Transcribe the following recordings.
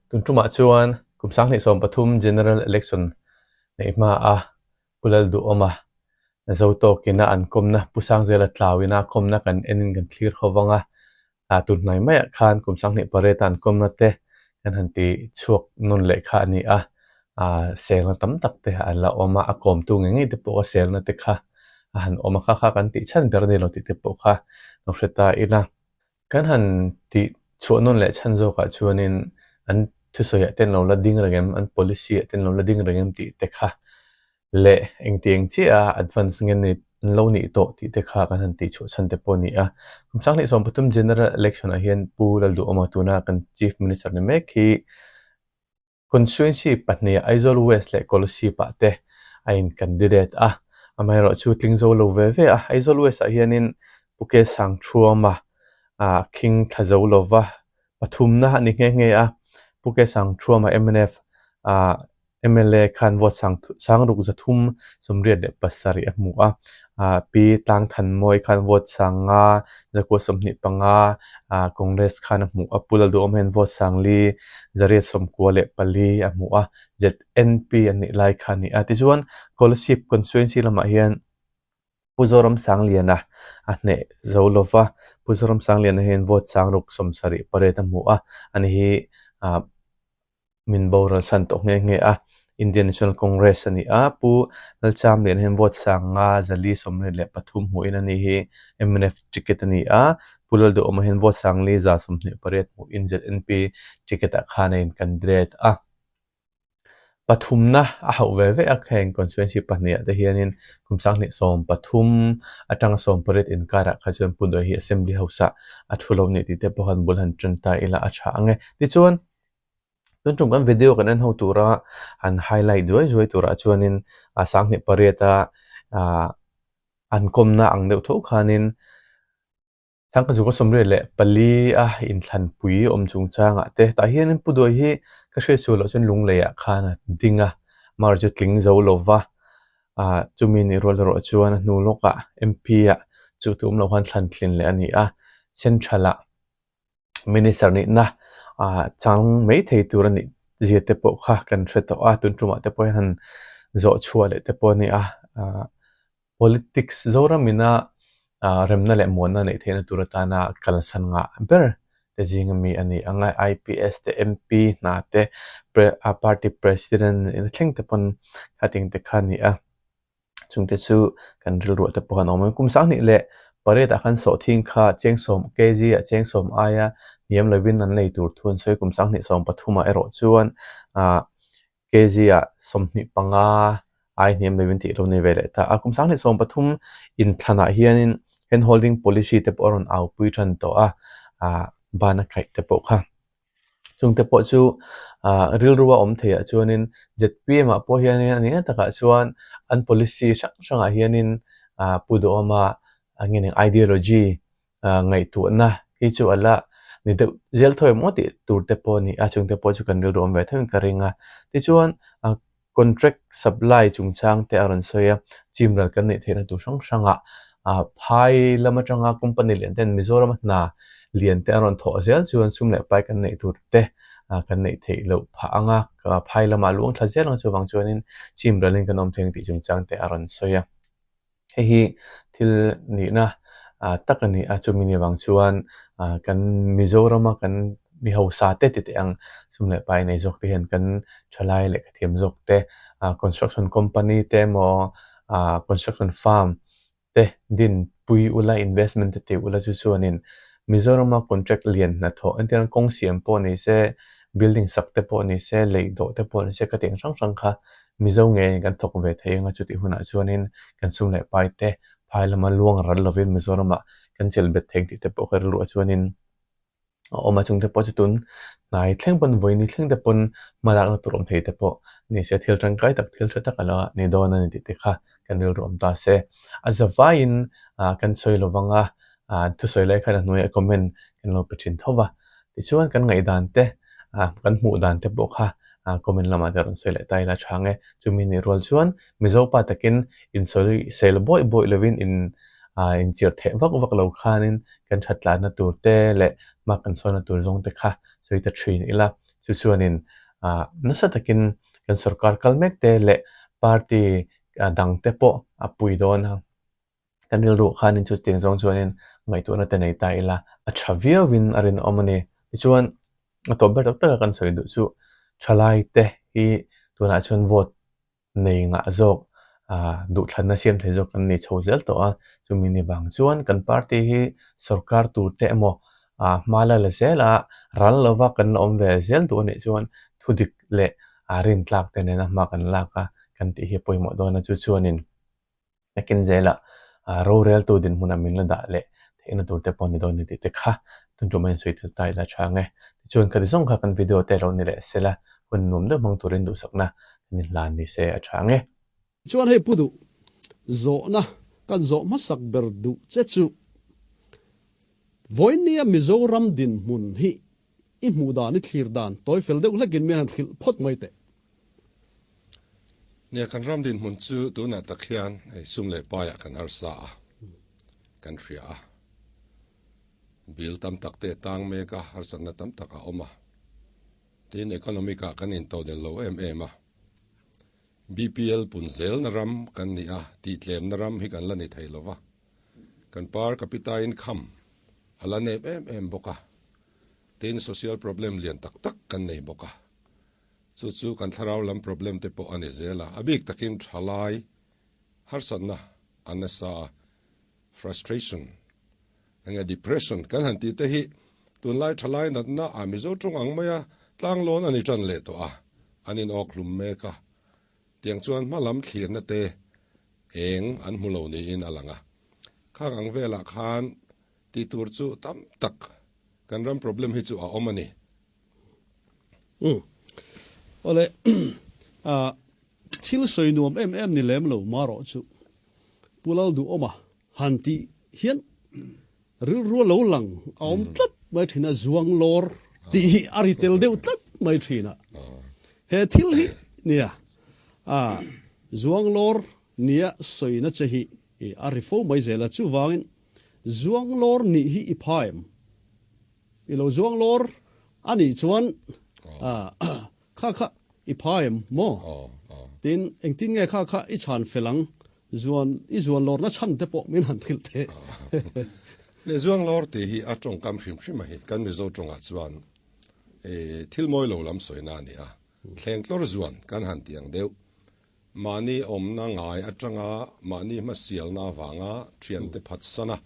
Tun tumah chuan kum 2013 General Election neih hma a Pu Lalduhawma zo tawkina an kawmna Pu Sangzela tlauina kawmna kan enin kan thlir ho vang a, tun hnai maiah khan kum 28 a an kawmna te kan han ti chhuak nawn leh kha a ni a, selna tam tak te an la awm a, a kawmtu ngei ngei te pawh a selna te kha a han awm a, kha kha kan tih chhan ber a ni lo tih te pawh kha lo hre ta ila. Kan han tih chhuah nawn leh chhan zawkah chuanin an thusawiah te an lo la ding reng em, an policy ah te an lo la ding reng em tih te kha leh engtiang chiah a advance nge ni an lo nih tawh tih te kha kan han tih chhuah chhan te pawh a ni a. Kum 2013 General Election ah hian Pu Lalduhawma tuna kan Chief Minister ni mek hi Constituency pahnih Aizawl West leh Kolasib ah te a in candidate a, amaherawh chu tling zo lo ve ve a. Aizawl West ah hianin Pu Ke Sangthuama ah khing thla zo lova pathumna a ni nghe nghe a, Pu Ke Sangthuama mnf ah mla khan vote sang sangruk 387 a hmu a, ah Pi Tlangthanmawi khan vote sanga 125 ah Congress khan a hmu a, Pu Lalduhawm hian vote sangli 894 a hmu a, ZNP an nih lai kha a ni a. Tichuan Kolasib constituency lamah hian Pu Zoram Sangliana a hneh zo lo va, Pu Zoram Sangliana hian vote 678 a hmu a, ani hi ah min boral san tawh nghe nghe a, Indian National Congress a ni a, Pu Lalchamliana hian vote 5,593 hmuhin a ni hi mnf ticket a ni a, Pu Lalduhawma hian vote 4,128 hmuhin ZNP ticket ah khan a in candidate a. Pathumna a hauh ve ve a, heng constituency pahnih ah te hianin kum 2013 atanga 18 inkarah kha chuan Pu Duai hi Assembly House ah a thu lo ni tih te pawh khan bul han tan ta ila a tha ang e. Tichuan, tun tum kan video kan en ho tura han highlight zuai zuai turah chuanin a 28 a an kawmna ang deuh tho khanin 1984 a inthlanpui awm chungchangah te tah hianin Pu Duai hi ka hriat sual loh chuan Lungleiah khan a ding a, mar chu tling zo lo va, ah chumi nih rual erawh chuan a hnu lawkah MP ah chu tum loh khan thlan tlin leh a ni a, Central ah Minister nihna ah chang mai thei tur a nih zia te pawh kha kan hre tawh a, tun tumah te pawh hian han zawh chhuah leh te pawh a ni a, ah Politics Zoramina remna leh muanna neih theihna tur atana kalsan ngah ber te zinga mi a ni ang a, IPS te, MP hna te, party president nihna thleng te pawn khating te kha a ni a. Chungte chu kan rilruah te pawh an awm a. Kum 28 ah khan sawhthing kha cheng sawm kg ah cheng sawm aia hniam lovin an lei tur thu an sawi. Kum 2013 ah erawh chuan kg ah 25 ai hniam lovin tih lo nei ve leh ta a. Kum 2013 inthlanah hianin hand holding policy te pawh a rawn aupui tan tawh a, ah ban a kaih te pawh kha. Chungte pawh chu ah rilru a awm theiah chuanin ZPM ah pawh hianin a nih takah chuan an policy hrang hrangah hianin ah Pu Duhawma nge ning ideology ah ngaihtuahna hi chu a la ni deuh zel thawi maw tih tur te pawh a ni a, chungte pawh chu kan rilru awm ve theuhin ka ring a. Tichuan ah Contract supply chungchang te a rawn sawi a, chim ral kan neih theihna tur hrang hrangah phai lam atanga company lian ten Mizoram a hna lian te a rawn thawh zel chuan sum leh pai kan neih tur te kan neih theih loh phah ang a, phai lamah luang thla zel ang chuvang chuanin chim ralin kan awm thei ang tih chungchang te a rawn sawi a. Hei hi thil nihna tak a ni a, chumi ni vang chuan kan Mizorama kan mi hausa te ti teh ang sum leh pai nei zawk te hian kan thalai leh ka thiam zawk te construction company te emaw construction firm te dinpui ula investment te ti ula chu chuanin Mizorama contract lian hnathawh entir nan kawng siam pawh ni se building sak te pawh ni se lei dawh te pawh ni se ka tih ang hrang hrang kha Mizo ngei kan thawk ve thei anga chutih hunah chuanin kan sum leh pai te phai lama luang ral lovin Mizoramah kan chelh bet thei ang tih te pawh ka rilruah chuanin a awm a, chungte pawh chu tun hnai thleng pawn vawiin thleng te pawn hma lakna tur awm thei te pawh ni se thil tangkai tak thil tha tak a la ni dawn a ni tih te kha kan rilru awm ta se. A zavaiin kan sawi lovang a, thusawi lai khan a hnuaiah comment kan lo pe thin tho va. Tichuan kan ngaihdan te, kan hmuh dan te pawh kha comment lamah te rawn sawi leh ta ila tha ang e. Chumi nih rual chuan Mizo pa takin insawi sel bawih bawih lovin in inchirh theh vak vak lo khanin kan that tlanna tur te leh hma kan sawnna tur zawng te kha sawi ta thin ila. Chu chuanin nasa takin kan sorkar kal mek te leh party dang te pawh a pui dawn a. Kan rilruah khanin chutiang zawng chuanin ngaihtuahna te nei ta ila a tha viauin a rinawm a ni. Tichuan a tawp ber tak taka kan sawi duh chu thalai te hi tunah chuan vote nei ngah zawk duhthlanna siam thei zawk kan nei chho zel tawh a, chumi ni vang chuan kan party hi sorkar tur te emaw hma la la zel a, ral lova kan la awm ve zel duh a nih chuan thudik leh rintlak te nena hma kan lak a kan tih hi a pawimawh dawn a, chu chuanin Nakin zelah roreltu dinhmuna min la dah leh theihna tur te pawh ni dawn ni tih te kha tun tum a insawi tel ta ila tha ang e. Tichuan khati zawng kha kan video te lo ni leh sela hun nuam deuh hmang turin duhsakna kan inhlan ni se a tha ang e. Chuan hei pu duh zawhna kan zawh hmasak ber duh che chu vawinia Mizoram dinhmun hi I hmuh dan, i thlir dan tawi fel deuh hlekin mi han hrilh phawt mai teh. Nia, kan ram dinhmun chu tunah tak hian hei sum leh paiah kan harsa a, kan hria a. Bill tam tak te a tang mek a, harsatna tam tak a awm a. Tin, economic ah kan intodelh lo em em a. BPL pun zelna ram kan ni a, tihtlemna ram hi kan la ni thei lo va. Kan per capita income a la nep em em bawk a, tin social problem lian tak tak kan nei bawk a, chu chu kan thlarau lam problem te pawh a ni zel a, a bik takin thalai harsatna a nasa a, frustration enge depression kan han tih te hi tunlai thalai natna a Mizo tawng ang maia tlanglawn a ni tan leh tawh a, an inawk hlum mek a, tiang chuan hma lam thlirna te eng an hmu lo niin a lang a. Khang ang velah khan tih tur chu tam tak kan ram problem hi chu a awm a ni. Umm. Awle ah thil sawi nuam em em ni lem lo marawh chu Pu Lalduhawma han tih hian rilru a lo lang a awm tlat mai thin a, zuang lawr tih hi a ri tel deuh tlat mai thin a. He thil hi nia ah zuang lawr nia sawina che hi a ri fo mai zel a, chuvangin zuang lawr nih hi i pha em? I lo zuang lawr a nih chuan kha kha i pha em maw? Tin, engtin nge kha kha i chhan fel ang? Zuan, i zuan lawrna chhan te pawh min han hrilh teh. Le zuang lawr tih hi a tawngkam hrim hrim a hi, kan Mizo tawngah chuan thil mawi lo lam sawina a ni a, thleng tlawr zuan kan han ti ang deuh. Mahni awmna ngai atanga mahni hmasialna avanga thiante phatsana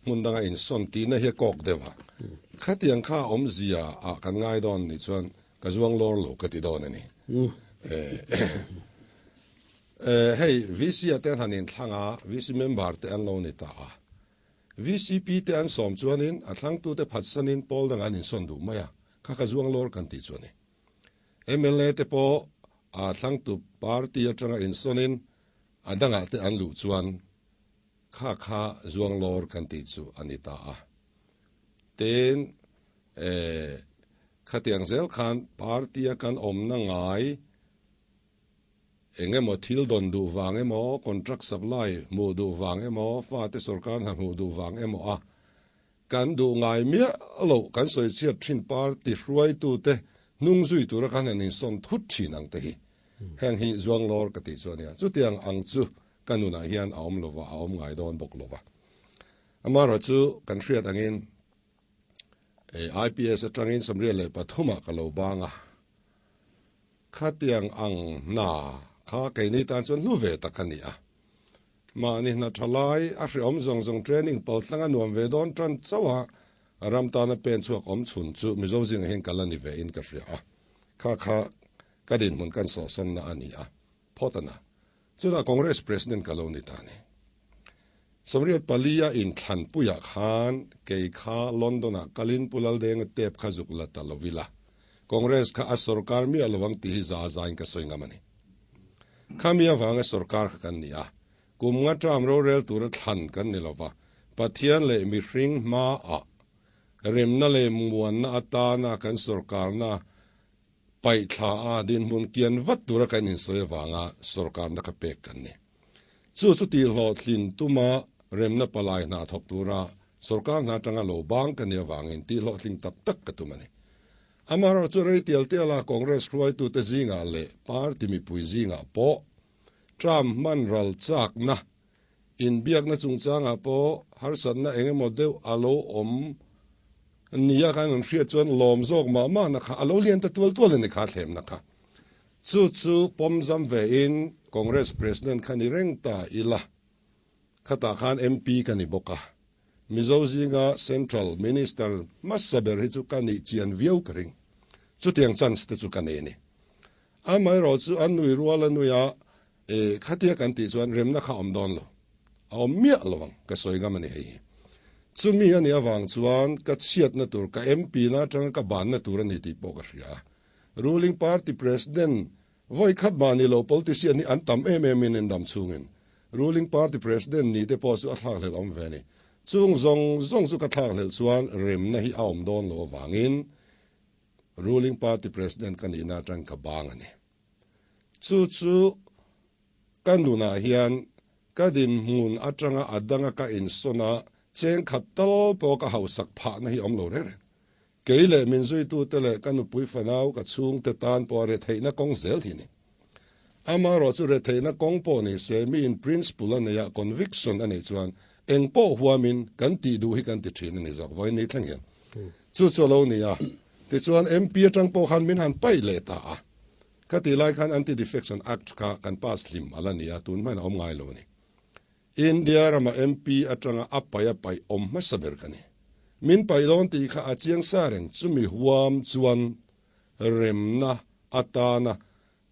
hmun danga insawn tihna hi a kawk deuh a. Khatiang kha awmzia ah kan ngai dawn nih chuan ka zuang lawr lo ka ti dawn a ni. Hei VC ah te an han inthlang a, VC member te an lo ni ta a. VCP te an sawm chuanin a thlangtute phatsanin pawl dangah an insawn duh mai a, kha ka zuang lawr kan tih chu a ni. Mla te pawh a thlangtu party atanga insawnin a dangah te an luh chuan kha kha zuang lawr kan tih chu a ni ta a. Tin, khatiang zel khan party a kan awmna ngai eng emaw thil dawn duh vang emaw, contract supply hmuh duh vang emaw, fate sorkar hna hmuh duh vang emaw a Kan duh ngai miah loh kan sawi chhiat thin party hruaitute hnung zui tura kan han insawn thut thin ang te hi. Heng hi zuanglawr ka tih chu a nia. Chutiang ang chu ka nunah hian a awm lova, a awm ngai dawn bawk lova. Amaherawh chu kan hriat angin IPS atangin 73 ah ka lo bang a. Khatiang ang hna kha keini tan chuan hlu ve tak a ni a. Mahni hna tha lai, a hrehawm zawng zawng training pal tlang a nuam ve dawn tan chauh a, ram tana pen chhuak awm chhun chu Mizo zingah hian ka la ni ve in ka hria a, kha kha ka dinhmun kan sawhsawnna a ni a, phawt a na. Chutah Congress President ka lo ni ta a ni. 84 a inthlanpuiah khan kei kha London-ah kalin Pu Laldenga tep kha zuk la ta lo ila, Congress kha a sorkar miah lo ang tih hi za zain ka sawi ngam a ni. Khami avanga sorkar kha kan ni a, kum nga term rorel tura thlan kan ni lova, Pathian leh mihring hmaah remna leh muanna atana kan sorkarna paihthla a dinhmun kian vat tura kan insawi avanga sorkarna kha pek kan ni. Chu chu tihhlawhtlin tuma remna palai hna thawk tura sorkar hna atanga lo bang ka nih avangin tihhlawhtling tak tak ka tum a ni. Amaherawhchu rei tial tial a Congress hruaitute zingah leh party mipui zingah pawh term hman ral chakna inbiakna chungchangah pawh harsatna eng emaw deuh a lo awm nia khan an hriat chuan lawm zawk mah mahna kha a lo lian ta tual tual a ni kha thlemna kha. Chu chu pawmzam vein Congress President kha ni reng ta ila. Khatah khan MP ka ni bawk a, Mizo zinga Central Minister hmasa ber hi chu ka nih chian viau ka ring. Chutiang chance te chu ka nei a ni. Amaherawh chu an nui rual a nui a, e, khatia kan tih chuan remna kha a awm dawn lo. A awm miah lo ang, ka sawi ngam a ni hei hi. Chumi a nih avang chuan ka chhiatna tur, ka MP na atanga ka banna tur a ni tih pawh ka hria a. Ruling Party President Vawi khat mah ni lo politician hi an tam em em in dam chhungin ruling party president ni te pawh chu a thlakhlelh awm ve a ni. Chung zawng zawng chu ka thlakhlelh chuan remna hi a awm dawn lo avangin ruling party president ka nihna atang ka bang a ni. Chu chu ka nunah hian ka dinhmun atanga a danga ka insawn a cheng khat tal pawh ka hausak phahna hi a awm lo reng reng. Kei leh min zuitute leh ka nupui fanau ka chhungte tan pawh a retheihna kawng zel hi ni. Amaherawh chu retheihna kawng pawh ni se miin principle a neih a, conviction a neih chuan eng pawh huamin kan tih duh hi kan ti thin a ni zawk vawiin ni thleng hian. Chu chu a lo ni a. Tichuan MP atang pawh khan min han paih leh ta a. Ka tih lai khan Anti-Defection Act kha kan pass hlim a la ni a, tun hmain a awm ngai lo a ni. India rama MP atanga a paih a paih awm hmasa ber ka ni. Min paih dawn tih kha a chiang sa reng, chumi huam chuan remna atana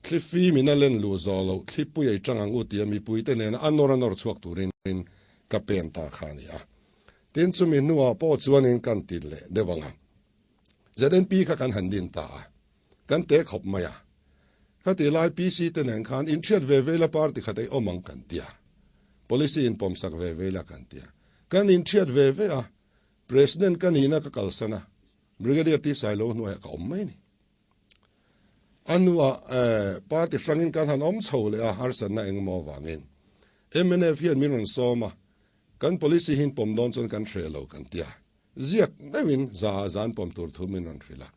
thlifi min a len luh zawh loh thlipui ei tang ang u tia mipuite nena a nawr a nawr chhuak turin ka pen ta kha a ni a. Tin, chumi hnuah pawh chuanin kan ti leh deuh ang a. ZNP kha kan han din ta a, kan te khawp mai a. Khati lai PC te nen khan inhriat ve ve ila party khat ei awm ang kan tia. Policy in pawmsak ve ve ila kan tia. Kan inhriat ve ve a, President ka nihna ka kalsan a, Brigadier T Sailo hnuaiah ka awm mai a ni. A hnuah party hrangin kan han awm chho leh a, harsatna engemaw avangin mnf hian min rawn sawm a, kan policy hi in pawm dawn chuan kan hreh lo kan tia. Ziak deuhin za zan pawm tur thu min rawn hrilh a.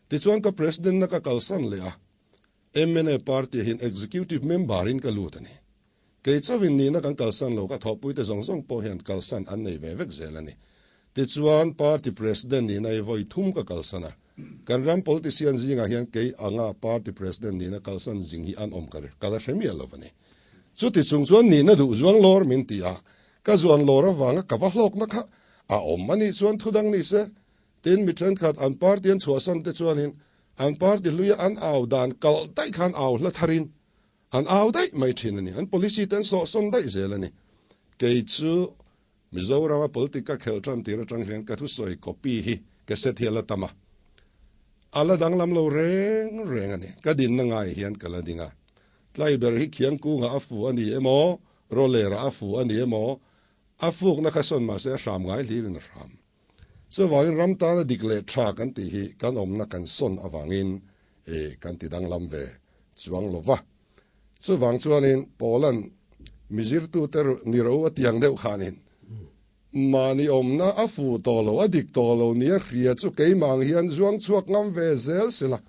Tichuan ka President na ka kalsan leh a, mna party hian Executive Member in ka lut a ni. Kei chauhin nihna kan kalsan lo, ka thawhpuite zawng zawng pawh hian kalsan an nei ve vek zel a ni. Tichuan Party President nihna hi vawi thum ka kalsan a. Kan ram politician zingah hian kei anga Party President nihna kalsan zing hi an awm ka ka la hre miah lo a ni. Chuti chung chuan nihna duh zuang lawr min ti a, ka zuan lawr avanga ka va hlawkna kha A awm a nih chuan thu dang ni se, tin mi thenkhat an party an chhuahsan te chuanin an party hluia an au dan kalh daih khan au hla tharin an au daih mai thin a ni. An policy te an sawhsawn daih zel a ni. Kei chu Mizorama politic ka khelh tan tir atang hian ka thusawi copy hi cassette hi a la tam a, a la danglam lo reng reng a ni. Ka dinna ngai hian ka la ding a, tlai ber hi Khiangkunga a fu a ni emaw, Rawlera a fu a ni emaw, A fukna kha sawn mahse a hram ngai hlirin a hram. Chuvangin ram tana dik leh tha kan tih hi kan awmna kan sawn avangin e kan ti danglam ve chuang lo va. Chuvang chuanin Paula'n mi zirtute ni ro a tiang deuh khanin mahni awmna a fu tawh lo, a dik tawh lo nia hria chu keimah ang hian zuang chhuak ngam ve zel sela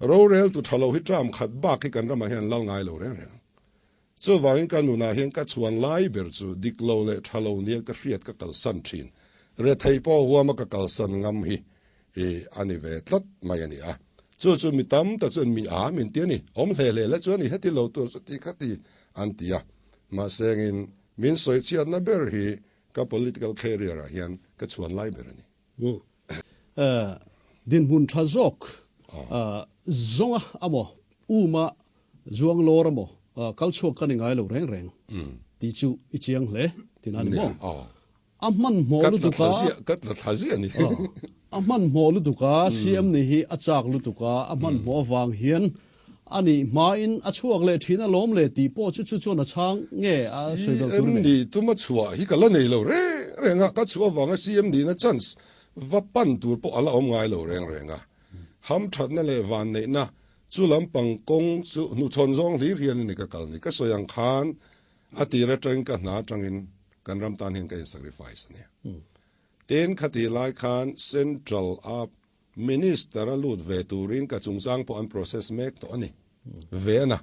roreltu tha lo hi term khat bak hi kan ramah hian lal ngai lo reng reng. Chuvangin ka nunah hian ka chhuan lai ber chu dik lo leh tha lo nia ka hriat ka kalsan thin. Rethei pawh huama ka kalsan ngam hi i a ni ve tlat mai a ni a. Chu chu mi tam tak chuan mi a min ti a ni. Awm hle hle la chuan i heti lo tur chu ti kha ti an ti a. Mahse engin min sawi chhiatna ber hi ka political career ah hian ka chhuan lai ber a ni. Dinhmun tha zawk zawnga amaw uma zuang lawr amaw kal chhuak ka ni ngai lo reng reng tih chu i chiang hle tina ni maw? A hmanhmawh lutuk a, a hmanhmawh lutuk a, CM nih hi a chak lutuk a, a hmanhmawh avang hian A nih hmain a chhuak leh thin alawm le tih pawh chu chu chuan a chhang nge a sawi deuh tur ni? CM nih tuma chhuah hi ka la nei lo reng reng a, ka chhuah avanga CM nihna chance va pan tur pawh a la awm ngai lo reng reng a. Hamthatna leh vanneihna chu lampang kawng chu hnuchhawn zawng hlir hian a ni ka kal ni. Ka sawi ang khan a tir atangin ka hna atangin kan ram tan hian ka in sacrifice a ni. Tin, khatih lai khan Central a. Minister a lut ve turin ka chungchang pawh an process mek tawh a ni. Ve a na.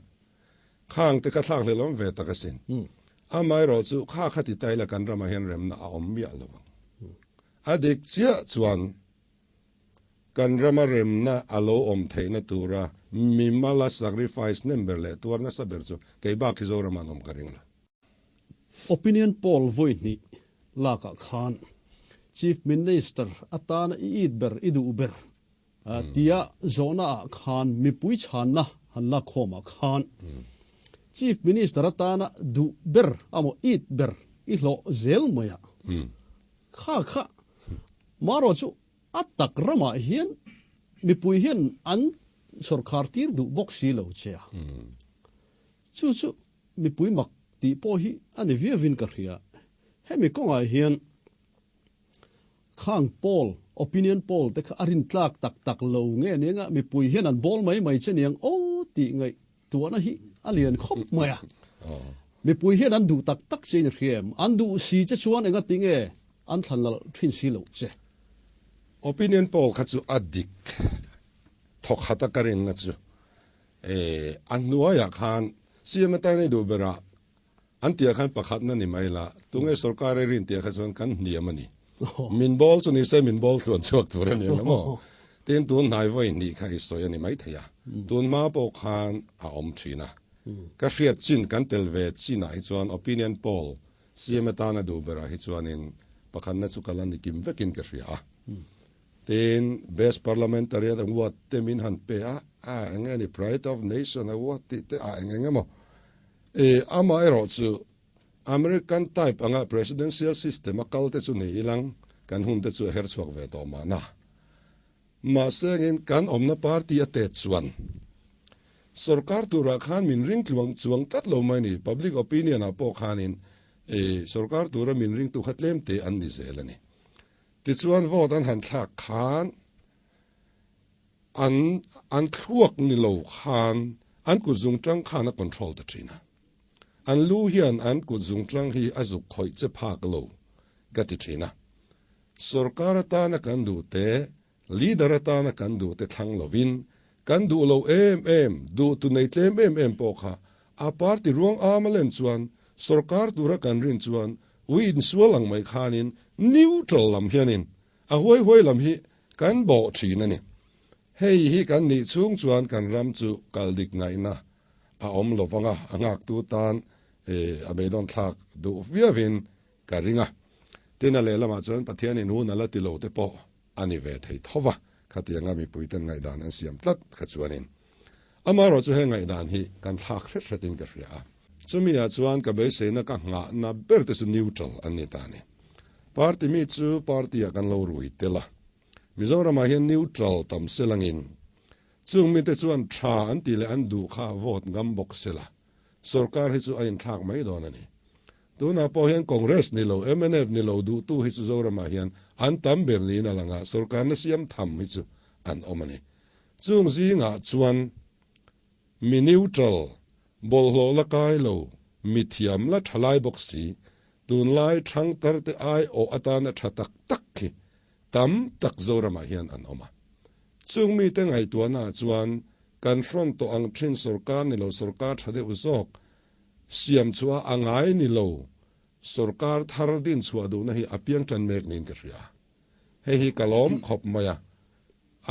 Khang te kha thlak hlel awm ve tak asin. Amaherawh chu kha kha ti ta ila kan ramah hian remna a awm miah lo ang. A dik chiah chuan kan rama remna a lo awm theihna tura mimala sacrifice hnem ber leh tuar nasa ber chu kei bak hi Zoramah an awm ka ring lo. Opinion poll vawi hnih lakah khan Chief Minister atana i it ber, i duh ber tia zawhna ah khan mipui chhanna han lakkhawm ah khan Chief Minister atana duh ber amaw it ber i hlawh zel mai a, kha kha marawh chu a tak ramah hian mipui hian an sawrkhar tir duh bawk si lo che a, chu chu Mipui mak tih pawh hi a ni viauin ka hria. Hemi kawngah hian khang poll, opinion poll te kha a rintlak tak tak lo nge aniang a, mipui hian an bawl mai mai che niang aw tih ngaihtuahna hi a lian khawp mai a. Mipui hian an duh tak tak che in hria em? An duh si che chuan engati nge an thlan lalh thin si loh che? Opinion poll kha chu a dik thawk khat a ka rinna chu E, a hnuaiah khan CM atan i duh berah an tihah khan pakhatna ni mai la, tunge sorkar i rin tihah kha chuan kan hniam a ni. Min bawl chu nise min bawl tluan chhuak tur a ni ang maw? Tin, tun hnai vawi hnih kha i sawi a ni mai thei a, tun hma pawh khan a awm thin a. Ka hriat chin kan tel ve chinah hi chuan opinion poll CM atan a duh berah hi chuanin pakhatna chu ka la ni kim vekin ka hria a. Tin, Best Parliamentarian Award te min han pe a, a eng nge ni Pride of Nation Award tih te a eng eng emaw. E, amaherawh chu American type anga Presidential system a kal te chu ni ilang kan hun te chu a her chhuak ve tawh mahna. Mahse engin kan awmna party a tet chuan sorkar turah khan min ring tluang chuang tlat lo mai ni, public opinion ah pawh khanin e, sorkar tura min ringtu kha tlem te an ni zel a ni. Tichuan vote an han thlak khan an an thluak ni lo khan an kut zungtang khan a control ta thin a. An lu hian an kut zungtang hi a zuk khawih che phak lo ka ti thin a. Sorkar atana kan duh te, leader atana kan duh te thlang lovin kan duh lo em em, duh tu nei tlem em em pawh kha a party ruang am a len chuan sorkar tura kan rin chuan Ui insual ang mai khanin neutral lam hianin a huai huai lam hi kan bawh thin a ni. Hei hi kan nih chhung chuan kan ram chu kal dik ngaihna a awm lo vang a, a nghaktu tan a beidawn thlak duh viauin ka ring a. Tin a lehlamah chuan Pathianin hun a la ti lo te pawh a ni ve thei tho va, khatianga mipuiten ngaihdan an siam tlat kha chuanin amaherawhchu he ngaihdan hi kan thlak hret hretin ka hria a. Chumi ah chuan ka beiseina ka nghahna ber te chu neutral an ni ta a ni. Party mi chu party ah kan lo rui tel a, Mizoram ah hian neutral tam selangin chung mite chuan tha an tih leh an duh kha vote ngam bawk sela sorkar hi chu a inthlak mai dawn a ni. Tunah pawh hian Congress ni lo, mnf ni lo duhtu hi chu Zoramah hian an tam ber niin a lang a, sorkarna siam tham hi chu an awm a ni. Chung zingah chuan mi neutral, bawlhhlawh la kai lo, mi thiam la tha lai bawk si, tunlai thangtarte aiawh atana tha tak tak hi tam tak Zoramah hian an awm a. Chung mite ngaihtuahnaah chuan kan hrawn tawh ang thin sorkar ni lo sorkar tha deuh zawk Siam chhuah a ngai ni lo, sorkar thar din chhuah duhna hi a piang tan mek niin ka hria. Hei hi ka lawm khawp mai a,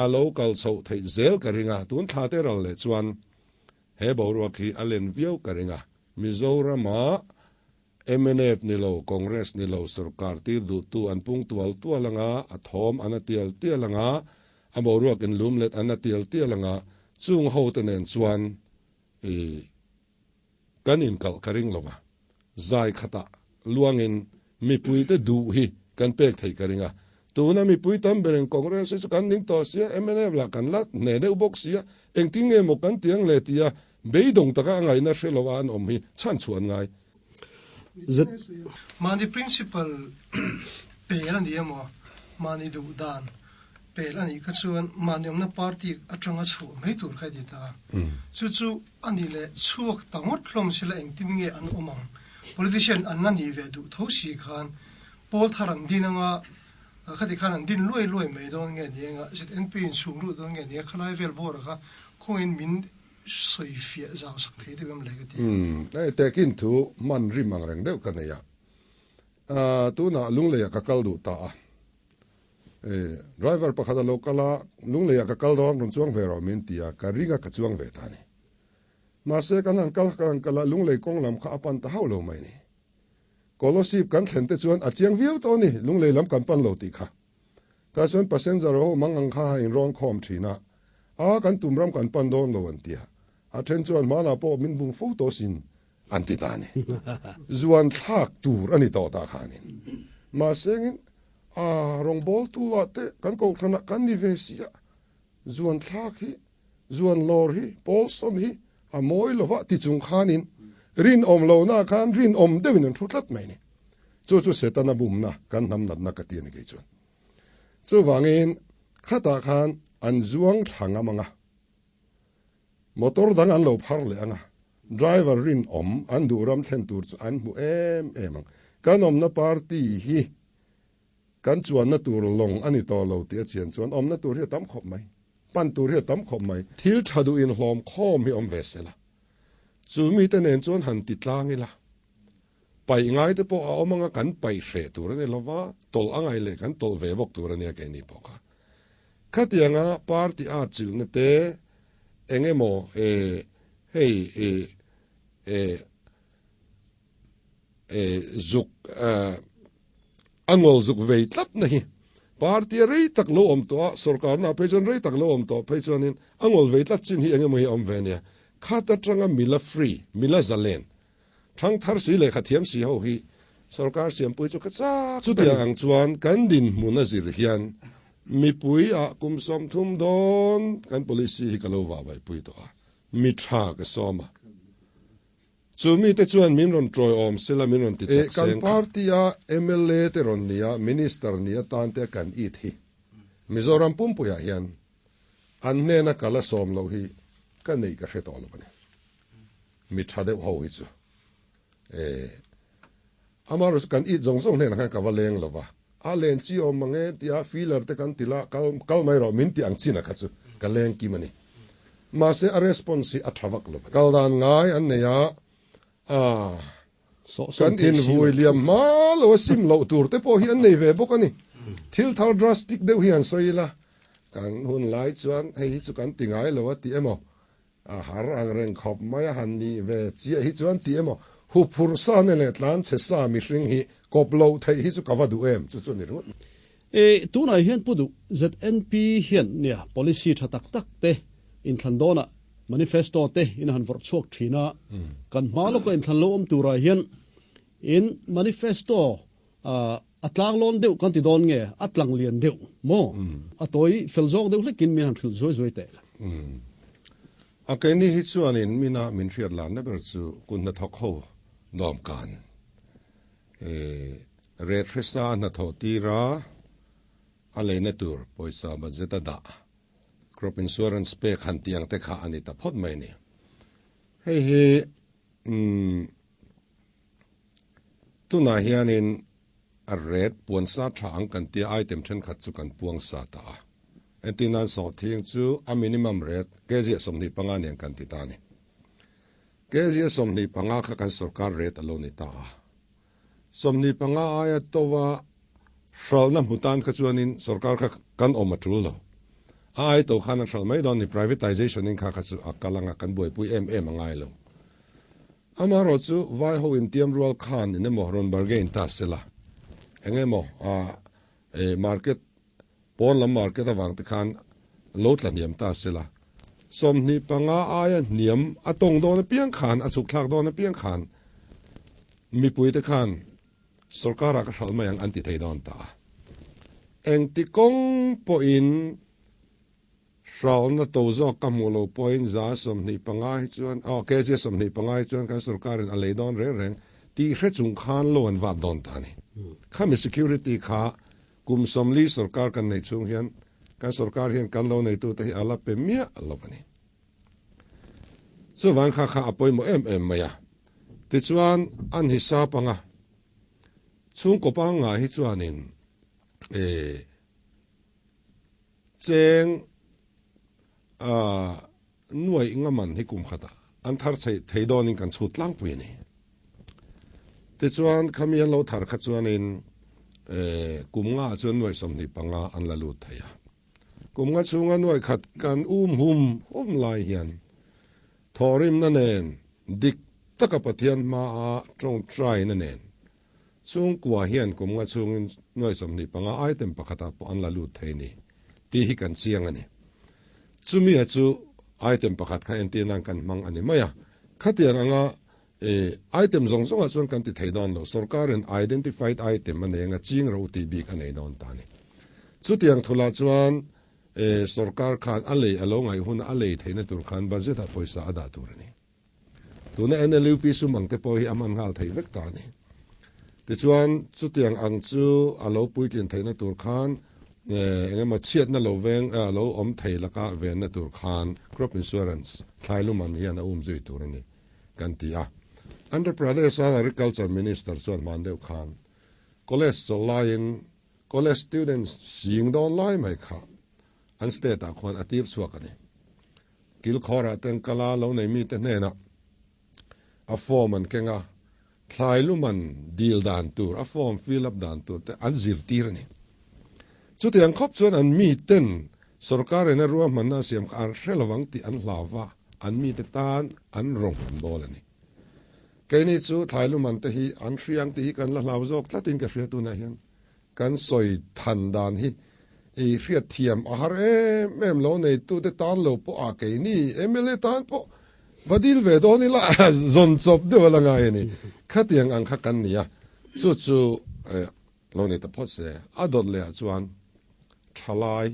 a lo kal chhoh theih zel ka ring a, tun thla te ral leh chuan he boruak hi a len viau ka ring a, Mizorama mnf ni lo, Congress ni lo sorkar tir duhtu an pung tual tual anga, a thawm an a tial tial anga, a boruak inlumlet an a tial tial anga, chung hote nen chuan i Kan inkalh ka ring lo va, zai khatah luangin mipuite duh hi kan pek theih ka ring a. Tuna mipui tam berin Congress hi chu kan ning tawh sia, mnf lah kan la hne deuh bawk sia, engtin nge maw kan ti ang le tia beidawng taka a ngaihna hre lo a an awm hi chhan chhuah an ngai. Zet. Mahni principle pel a ni emaw, mahni duh dan pel a nih kha chuan mahni awmna party atanga chhuah mai tur kha i ti ta a. Chu chu a nih leh chhuak ta ngawt hlawm sila engtin nge an awm ang? Politician an la nih ve duh tho si khan pawl thar an din anga Khati khan an din luai luai mai dawn nge ni anga ZNP in chhung luh dawn nge ni a khalai vel bawr a kha khawngin min sawi fiah zau sak thei deuh em le ka ti a. Umm hei tehkin thu hman rim ang reng deuh ka nei a, tunah Lungleiah ka kal duh ta a, driver pakhat a lo kal a, Lungleiah ka kal dawn rawn chuang ve rawh min ti a, ka ring a ka chuang ve ta a ni. Mahse kan han kal kan han kal a, Lunglei kawng lam kha a pan ta hauh lo mai ni. Kolosip kan thlen te chuan a chiang viau tawh a ni, Lunglei lam kan pan lo tih kha. Tah chuan passenger ho mang ang kha a inrawn khawm thin a, a kan tum ram kan pan dawn lo an ti a, a then chuan hmanah pawh min bum fo tawh sin an ti ta a ni. Zuan thlak tur a ni tawh tah khanin. Mahsengin a rawngbawltu ah te kan kohhranah kan ni ve si a, zuan thlak hi Zuan lawr hi Paulson hi a mawi lova ti chung khanin rinawm lohna khan rinawm deuhin an thu tlat mai ni. Chu chu Setana bumna kan hnam natna ka ti a ni kei chuan. Chuvangin khatah khan an zuang thla ngam ang a, motor dang an lo phar leh ang a, driver rinawm an duh ram thlen tur chu an hmu em em ang. Kan awmna party hi Kan chuanna tur lawng a ni tawh lo tih a chian chuan awmna tur hi a tam khawp mai, pan tur hi a tam khawp mai. Thil tha duh inhlawm khawm hi awm ve se la, chu mite nen chuan han ti tlang ila, paih ngai te pawh a awm anga kan paih hreh tur a ni lo va, tawlh a ngai leh kan tawlh ve bawk tur a nia keini pawh kha. Khatianga party a chilhna te eng emaw hei zuk A ngawl zuk vei tlat na hi party a rei tak lo awm tawh a, sorkarna ah phei chuan rei tak lo awm tawh phei chuanin a ngawl vei tlat chin hi eng emaw hi a awm ve a nia. Khat atanga mila free, mila zalen, thangthar si leh khathiam si ho hi sorkar siampui chu ka chak. Chutiang ang chuan kan dinhmun a zir hian mipui ah kum 30 dawn kan policy hi ka lo vahvaihpui tawh a, mi tha ka sawm a. Chu mite chuan min rawn tawiawm sela min rawn ti chak seng. Kan party a mla te rawn nia minister ni atan te kan it hi Mizoram pumpuiah hian an hnena kal a sawm loh hi ka neih ka hre tawh lo a ni. Mi tha deuh ho hi chu e amaherawhchu kan it zawng zawng hnenah khan ka va leng lo va, a len chi awm mang e tia feeler te kan ti la kal kal mai rawh min ti ang chin a kha chu ka leng kim a ni. Mahse a response hi a tha vak lo va. Kal dan ngai an nei a, ah kan invui liam hma lo a sim loh tur te pawh hi an nei ve bawk a ni. Thil thar drastic deuh hi han sawi ila, kan hun lai chuan hei hi chu kan ti ngai lo a ti emaw, A har ang reng khawp mai a han nih ve chiah hi chuan tih emaw huphurh sa ne leh tlan chhe sa mihring hi kawp loh theih hi chu ka va duh em chu chu ni ringawt. E, tunah hian Pu Duh, ZNP hian nia policy tha tak tak te inthlan dawnah manifesto te in han vawrh chhuak thin a, kan hma lawka inthlan lo awm turah hian in manifesto A tlang lawn deuh kan ti dawn nge? A tlang lian deuh maw? A tawi fel zawk deuh hlekin min han hrilh zuai zuai teh kha. A keini hi chuanin mina min hriat larna ber chu kun hnathawk ho dawmkan ret hresa hnathawh tira a leina tur pawisa budget a dah crop insurance pek han tih ang te kha a ni ta phawt mai a ni. Hei hi Tunah hianin a ret puan sa tha ang kan tia item thenkhat chu kan puang sa ta a. Entir nan sawhthing chu a minimum rate kg a 25 nen kan ti ta a ni. Kg a 25 kha kan sorkar rate a lo ni ta a. 25 aia tova hralhna hmu tan kha chuanin sorkar kha kan awm a tul lo. A ai to khan an hralh mai dawn ni privatization in kha kha chu a kal anga kan buaipui em em a ngai lo. Amaherawh chu vai ho intiam rual khan in emaw rawn bargain ta se la, eng emaw a e market pawn lam market avang te khan lo tla hniam ta se la, 25 aia hniam a tawng dawn apiang khan, a chhuk thlak dawn apiang khan mipui te khan sorkar ah ka hralh mai ang an ti thei dawn ta a. Engti kawng pawhin Hralhna to zawk ka hmuh loh pawhin 25 hi chuan, aw kg 25 hi chuan kan sorkarin a lei dawn reng reng tih hre chung khan lo an vap dawn ta a ni. Khami security kha kum 40 sorkar kan neih chhung hian kan sorkar hian kan lo neitute hi a la pe miah lo a ni. Chuvang kha kha a pawimawh em em mai a. Tichuan an hisap anga chhungkaw pangngai hi chuanin. Eh cheng a nuaih nga man hi kum khatah an thar chheih thei dawnin kan chhut tlangpui a ni. Tichuan khami an lo thar kha chuanin eh kum nga ah chuan nuaih 25 an la lut thei a. Kum nga chhunga nuaih khat kan um hum hum lai hian thawhrimna nen dik taka Pathian hmaa tawngtaina nen Chhungkua hian kum nga chhungin nuai 25 item pakhatah pawh an la lut thei ni tih hi kan chiang a ni. Chumia chu item pakhat kha entir nan kan hmang a ni mai a. Khatiang anga item zawng zawngah chuan kan ti thei dawn lo. Sorkarin identified item a nei anga ching ro tih bik a nei dawn ta a ni. Chutiang thulah chuan sorkar khan a lei a lo ngaih hun a lei theihna tur khan budget ah pawisa a dah tur a ni. Tuna NLUP sum ang te pawh hi a hman nghal thei vek ta a ni. Tichuan, chutiang ang chu a lo puitlin theihna tur khan eng emaw chhiatna lo veng lo awm thei laka venna tur khan crop insurance thlai luman hian a um zui tur a ni kan ti a. Andhra Pradesh-a Agriculture Minister chuan hman deuh khan college chawlh laiin college students sing dawn lai mai kha an state-ah khuan a tir chhuak a ni. Kilkhawrah ten kala lo nei mite hnenah a form an keng a, thlai lum an dil dan tur, a form fill up dan tur te an zirtir a ni. Chutiang khawp chuan an miten sorkar in a ruahmanna a siam kha an hre lovang tih an hlau va, an mite tan an rawng an bawl a ni. Keini chu thlai lum an te hi an hriang tih hi kan la hlau zawk tlatin ka hria tunah hian. Kan sawi than dan hi i hriat thiam a har em em lo neitute tan lo pawh a keini mla tan pawh va dil ve dawn ila zawn chawp deuh a la ngai a ni. Khatiang ang kha kan ni a, chu chu lo nei ta phawt se. A dawt leh ah chuan thalai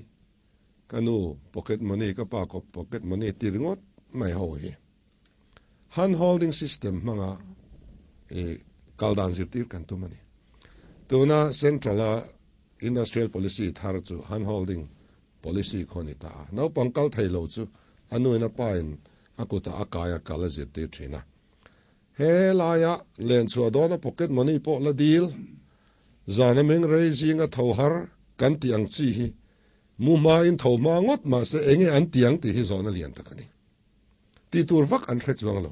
ka nu pocket money ka pa pocket money ti ringawt mai ho hi. Hand holding system hmanga i kal dan zirtir kan tum a ni. Tuna central a industrial policy thar chu hand holding policy khaw a ni ta a. Naupang kal thei lo chu a nu in a pa in a kutah a kai a kal a zirtir thin a. He laia len chhuah dawna pocket money pawh la dil, zana meng rei zinga tho har kan tih ang chi hi mu hmain tho hma ngawt mahse enge an ti ang tih hi zawhna lian tak a ni. Tih tur vak an hre chuang lo.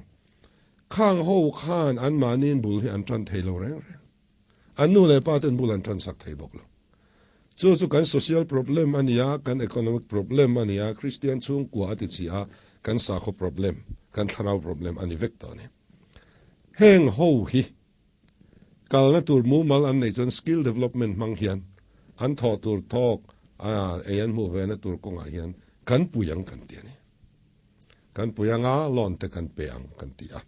Khang ho khan an mahniin bul hi an tan thei lo reng reng. An nu leh pa ten bul an tan sak thei bawk lo. Chu chu kan social problem a nia, kan economic problem a nia, Kristian chhungkua a ti chi a, kan sakhaw problem, kan thlarau problem a ni vek tawh a ni. Heng ho hi kalna tur mumal an neih chuan skill development hmang hian an thawh tur thawk a ei an hmuh ve na tur kawngah hian kan pui ang kan ti a ni. Kan pui anga loan te kan pe ang kan ti a.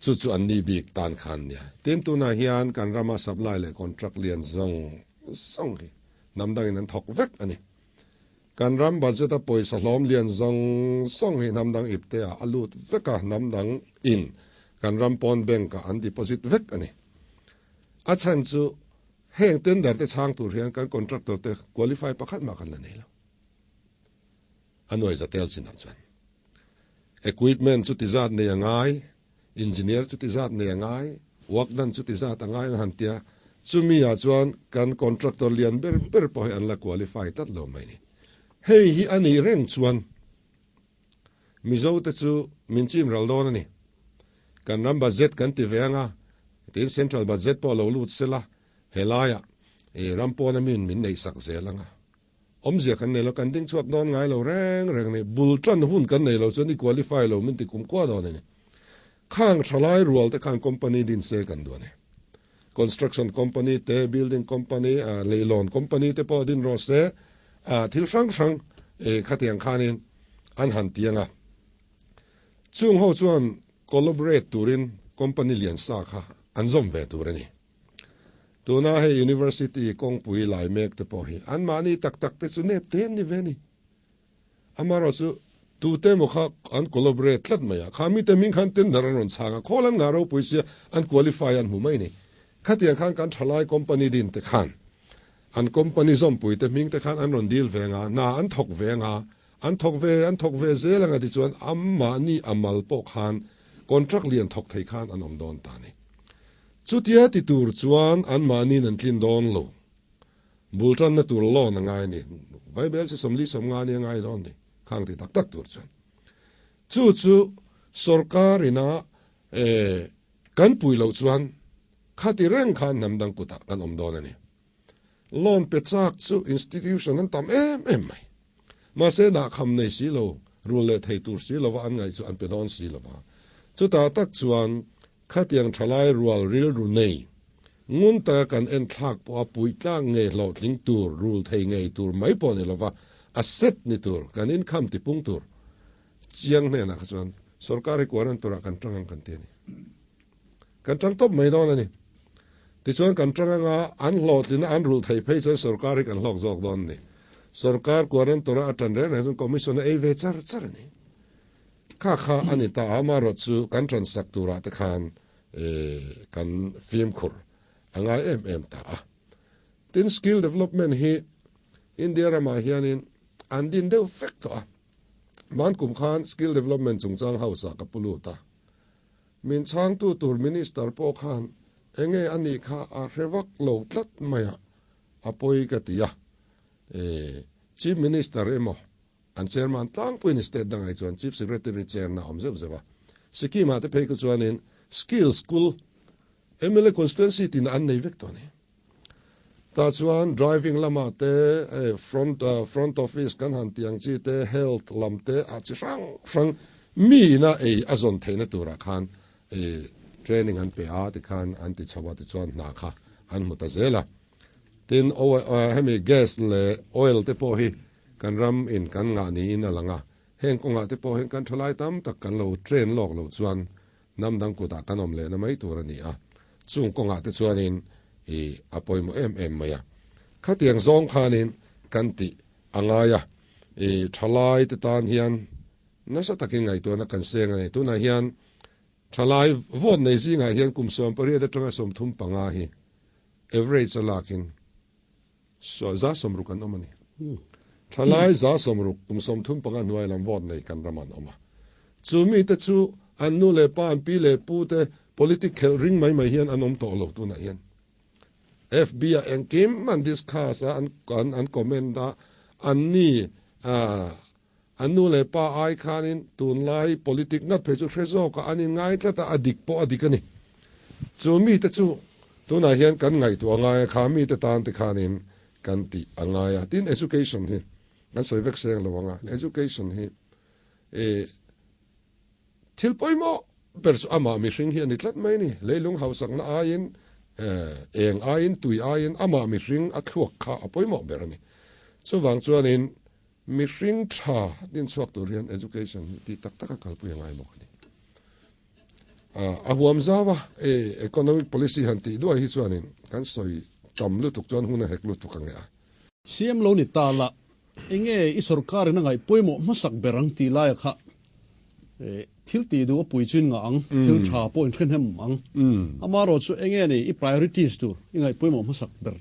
Chu chu an ni bik tan khan nia. Tin tunah hian kan rama supply leh contract lian zawng zawng hi hnam dangin an thawk vek a ni. Kan ram budget a pawisa hlawm lian zawng zawng hi hnam dang ipte ah a lut vek a, hnam dang in kan ram pawn bank ah an deposit vek a ni. A chhan chu heng tender te chhang tur hian kan contractor te qualify pakhat mah kan la nei lo. A nuai za tel chinah chuan equipment chu ti zat nei a ngai, engineer chu ti zat nei a ngai, work done chu ti zat a ngai an han tia, chumi ah chuan kan contractor lian ber ber pawh hi an la qualify tlat lo mai ni. Hei hi a nih reng chuan Mizo te chu min chim ral dawn a ni. Kan ram budget kan ti ve anga, tin central budget pawh lo lut sela, helaiah ram pawna min min neih sak zel anga. Awmzia kan nei lo, kan ding chhuak dawn ngai lo reng reng a ni. Bul tan hun kan nei lo chuan i qualify lo min ti kum kua dawn a ni. Khang thalai rual te khan company din se kan duh a ni. Construction company te, building company, leilawn company te pawh din rawh se, thil hrang hrang khatiang khanin an han ti ang a. Chung ho chuan collaborate turin company lian sa kha an zawm ve tur a ni. Tuna hei University kawngpui lai mek te pawh hi anmahni tak tak te chu nep te an ni ve a ni. Amaherawh chu tute emaw kha an collaborate tlat mai a, kha mite hming khan tender an rawn chhang a, khawl an ngah ropui sia an qualify an hmu mai a ni. Khatiang khan kan thalai company din te khan an company zawmpui te hming te khan an rawn deal ve anga, hna an thawk ve anga, an thawk ve an thawk ve zel anga tichuan anmahni a mal pawh khan contract lian thawk thei khan an awm dawn ta a ni. Chutia ti tur chuan anmahniin an tlin dawn lo. Bul tanna tur loan a ngai a ni. Vaibel chi 40 50 nia ngai dawn ni. Khang ti tak tak tur chuan. Chu chu sorkar ina kan pui loh chuan khati reng khan hnam dang kutah kan awm dawn a ni. Loan pe chak chu institution an tam em em mai. Mahse dahkham nei si lo, rul leh thei tur si lova an ngaih chu an pe dawn si lova. Chutah tak chuan Khatiang thalai rual rilru nei, ngun taka kan en thlak pawha puitlak ngei hlawhtling tur, rul thei ngei tur mai pawh ni lova a set ni tur, kan inkham tipung tur chiang hnenah kha chuan sorkar hi kuaran turah kan tang ang kan ti a ni. Kan tang tawp mai dawn a ni. Tichuan kan tang anga an hlawhtlina an rul thei phei chuan sorkar hi kan hlawk zawk dawn a ni. Sorkar kuaran tura a tan reng reng chuan commission a ei ve char char a ni. Kha kha a ni ta a, amaherawh chu kan ṭansak turah te khan kan fimkhur a ngai em em ta a. Tin, skill development hi India ramah hianin an din deuh vek tawh a. Hman kum khan skill development chungchang house ah ka pu lut a. Min chhangtu tur minister pawh khan enge a nih kha a hre vak lo tlat mai a, a pawi ka ti a. Chief Minister emaw An chairman tlangpuiin state dangah hi chuan Chief Secretary chairna a awm zeuh zeuh a. Sikkim-ah te phei khu chuanin Skill School, mla constituency tina an nei vek tawh a ni. Tah chuan driving lamah te, front front office kan han tih ang chi te, health lam te ah chi hrang hrang mi ina ei a zawn theihna turah khan training an pe a tikhan an ti chho a tichuan hna kha an hmu ta zel a. Tin, hemi gas leh oil te pawh hi Kan ram in kan ngah niin a lang a, heng kawngah te pawh hian kan thalai tam tak kan lo train lawk loh chuan hnam dang kutah kan awm lehna mai tur a ni a, chung kawngah te chuanin i a pawimawh em em mai a. Khatiang zawng khanin kan tih a ngai a, i thalai te tan hian nasa takin ngaihtuahna kan seng a ni. Tunah hian thalai vote nei zingah hian kum 18 atanga 35 hi average a lakin 60% an awm a ni. Thalai 60% kum 35 hnuai lam vote nei kan ram an awm a. Chu mite chu an nu leh pa, an pi leh pu te politic khelh ring mai mai hian an awm tawh lo tunah hian. FB ah engkim an discuss a, an an comment a, an ni an nu leh pa ai khanin tunlai politic ngat phei chu hre zawk a, an inngai tlat a, a dik pawh a dik a ni. Chu mite chu tunah hian kan ngaihtuah a ngai a, kha mite tan te khanin kan tih a ngai a. Tin, education hi kan sawi vek seng lo ang a, education hi thil pawimawh ber chu amah mihring hi a ni tlat mai a ni. Leilung hausakna aiin, eng aiin, tui aiin amah mihring a thluak kha a pawimawh ber a ni. Chuvang chuanin Mihring tha din chhuak tur hian education hi tih tak taka kalpui a ngai bawk a ni. A huam zau a, economic policy han tih duai hi chuanin kan sawi tam lutuk chuan hun a hek lutuk ang e a. CM lo ni ta la, enge i sorkarin a ngaih pawimawh hmasak ber ang tih laia kha thil tih duh a pui chu in ngah ang, thil tha pawh in hrenem ang. Amaherawh chu enge ni i priorities tur i ngaih pawimawh hmasak ber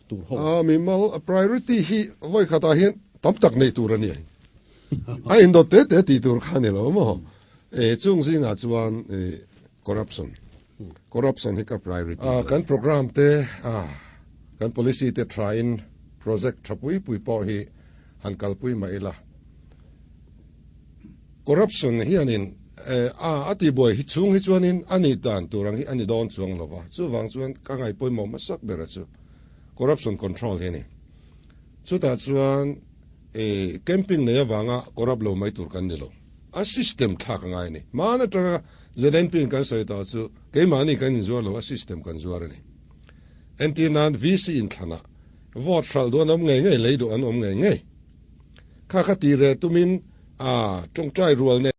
tur ho. A mimal priority hi vawi khatah hian tam tak nei tur a ni. A indawt te te tih tur kha a ni lo maw? E chung zingah chuan e corruption. Corruption hi ka priority. A kan program te a kan policy te tha in project tha pui pui pawh hi han kalpui mah ila. Corruption hianin a a tihbuai hi chhung hi chuanin a nih dan tur ang hi a ni dawn chuang lo va, chuvang chuan ka ngaihpawimawh hmasak ber a chu corruption control hi a ni. Chutah chuan camping nei avanga corrupt lo mai tur kan ni lo, a system thlak a ngai a ni. Hmaan atanga ZNP in kan sawi tawh chu keimahni kan inzuar lo, a system kan zuar a ni. Entir nan VC inthlanah vote hralh duh an awm ngei ngei, lei duh an awm ngei ngei. Kha kha ti reh tumin a tawngtai rual nen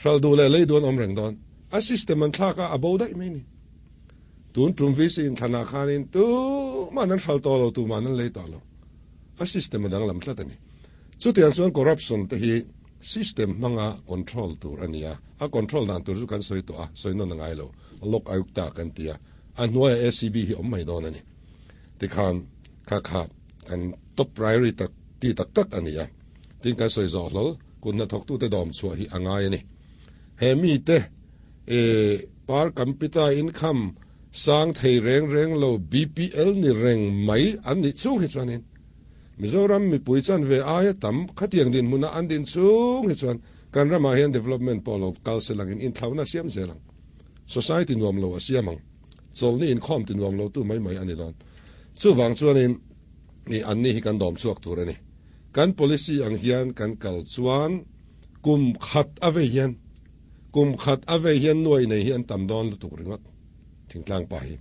hralh duh leh lei duh an awm reng dawn. A system an thlak a, a bo daih mai ni. Tun tum VC inthlanah khanin tuman an hralh tawh lo, tuman an lei tawh lo. A system a danglam tlat a ni. Chutiang chuan corruption te hi system hmanga control tur a ni a, a control dan tur chu kan sawi tawh a, sawi nawn a ngai lo. Lok Ayukta kan ti a, a hnuaiah ACB hi awm mai dawn a ni. Tikhan kha kha kan top priority tak ti tak tak a ni a, tin kan sawi zawh hlawl kut hnathawktute dawm chhuah hi a ngai a ni. He mite per capita income Sang thei reng reng lo BPL ni reng mai an nih chhung hi chuanin Mizoram mipui chanve aia tam khatiang dinhmuna an din chhung hi chuan kan ramah hian development pawh lo kal se langin inthlauhna a siam zel ang. Society nuam lo a siam ang. Chawlhni inkhawm ti nuam lotu mai mai a ni dawn. Chuvang chuanin i anni hi kan dawm chhuak tur a ni. Kan policy ang hian kan kal chuan kum khat a vei hian kum khat a vei hian nuai nei hi an tam dawn lutuk ringawt thingtlang pa hi.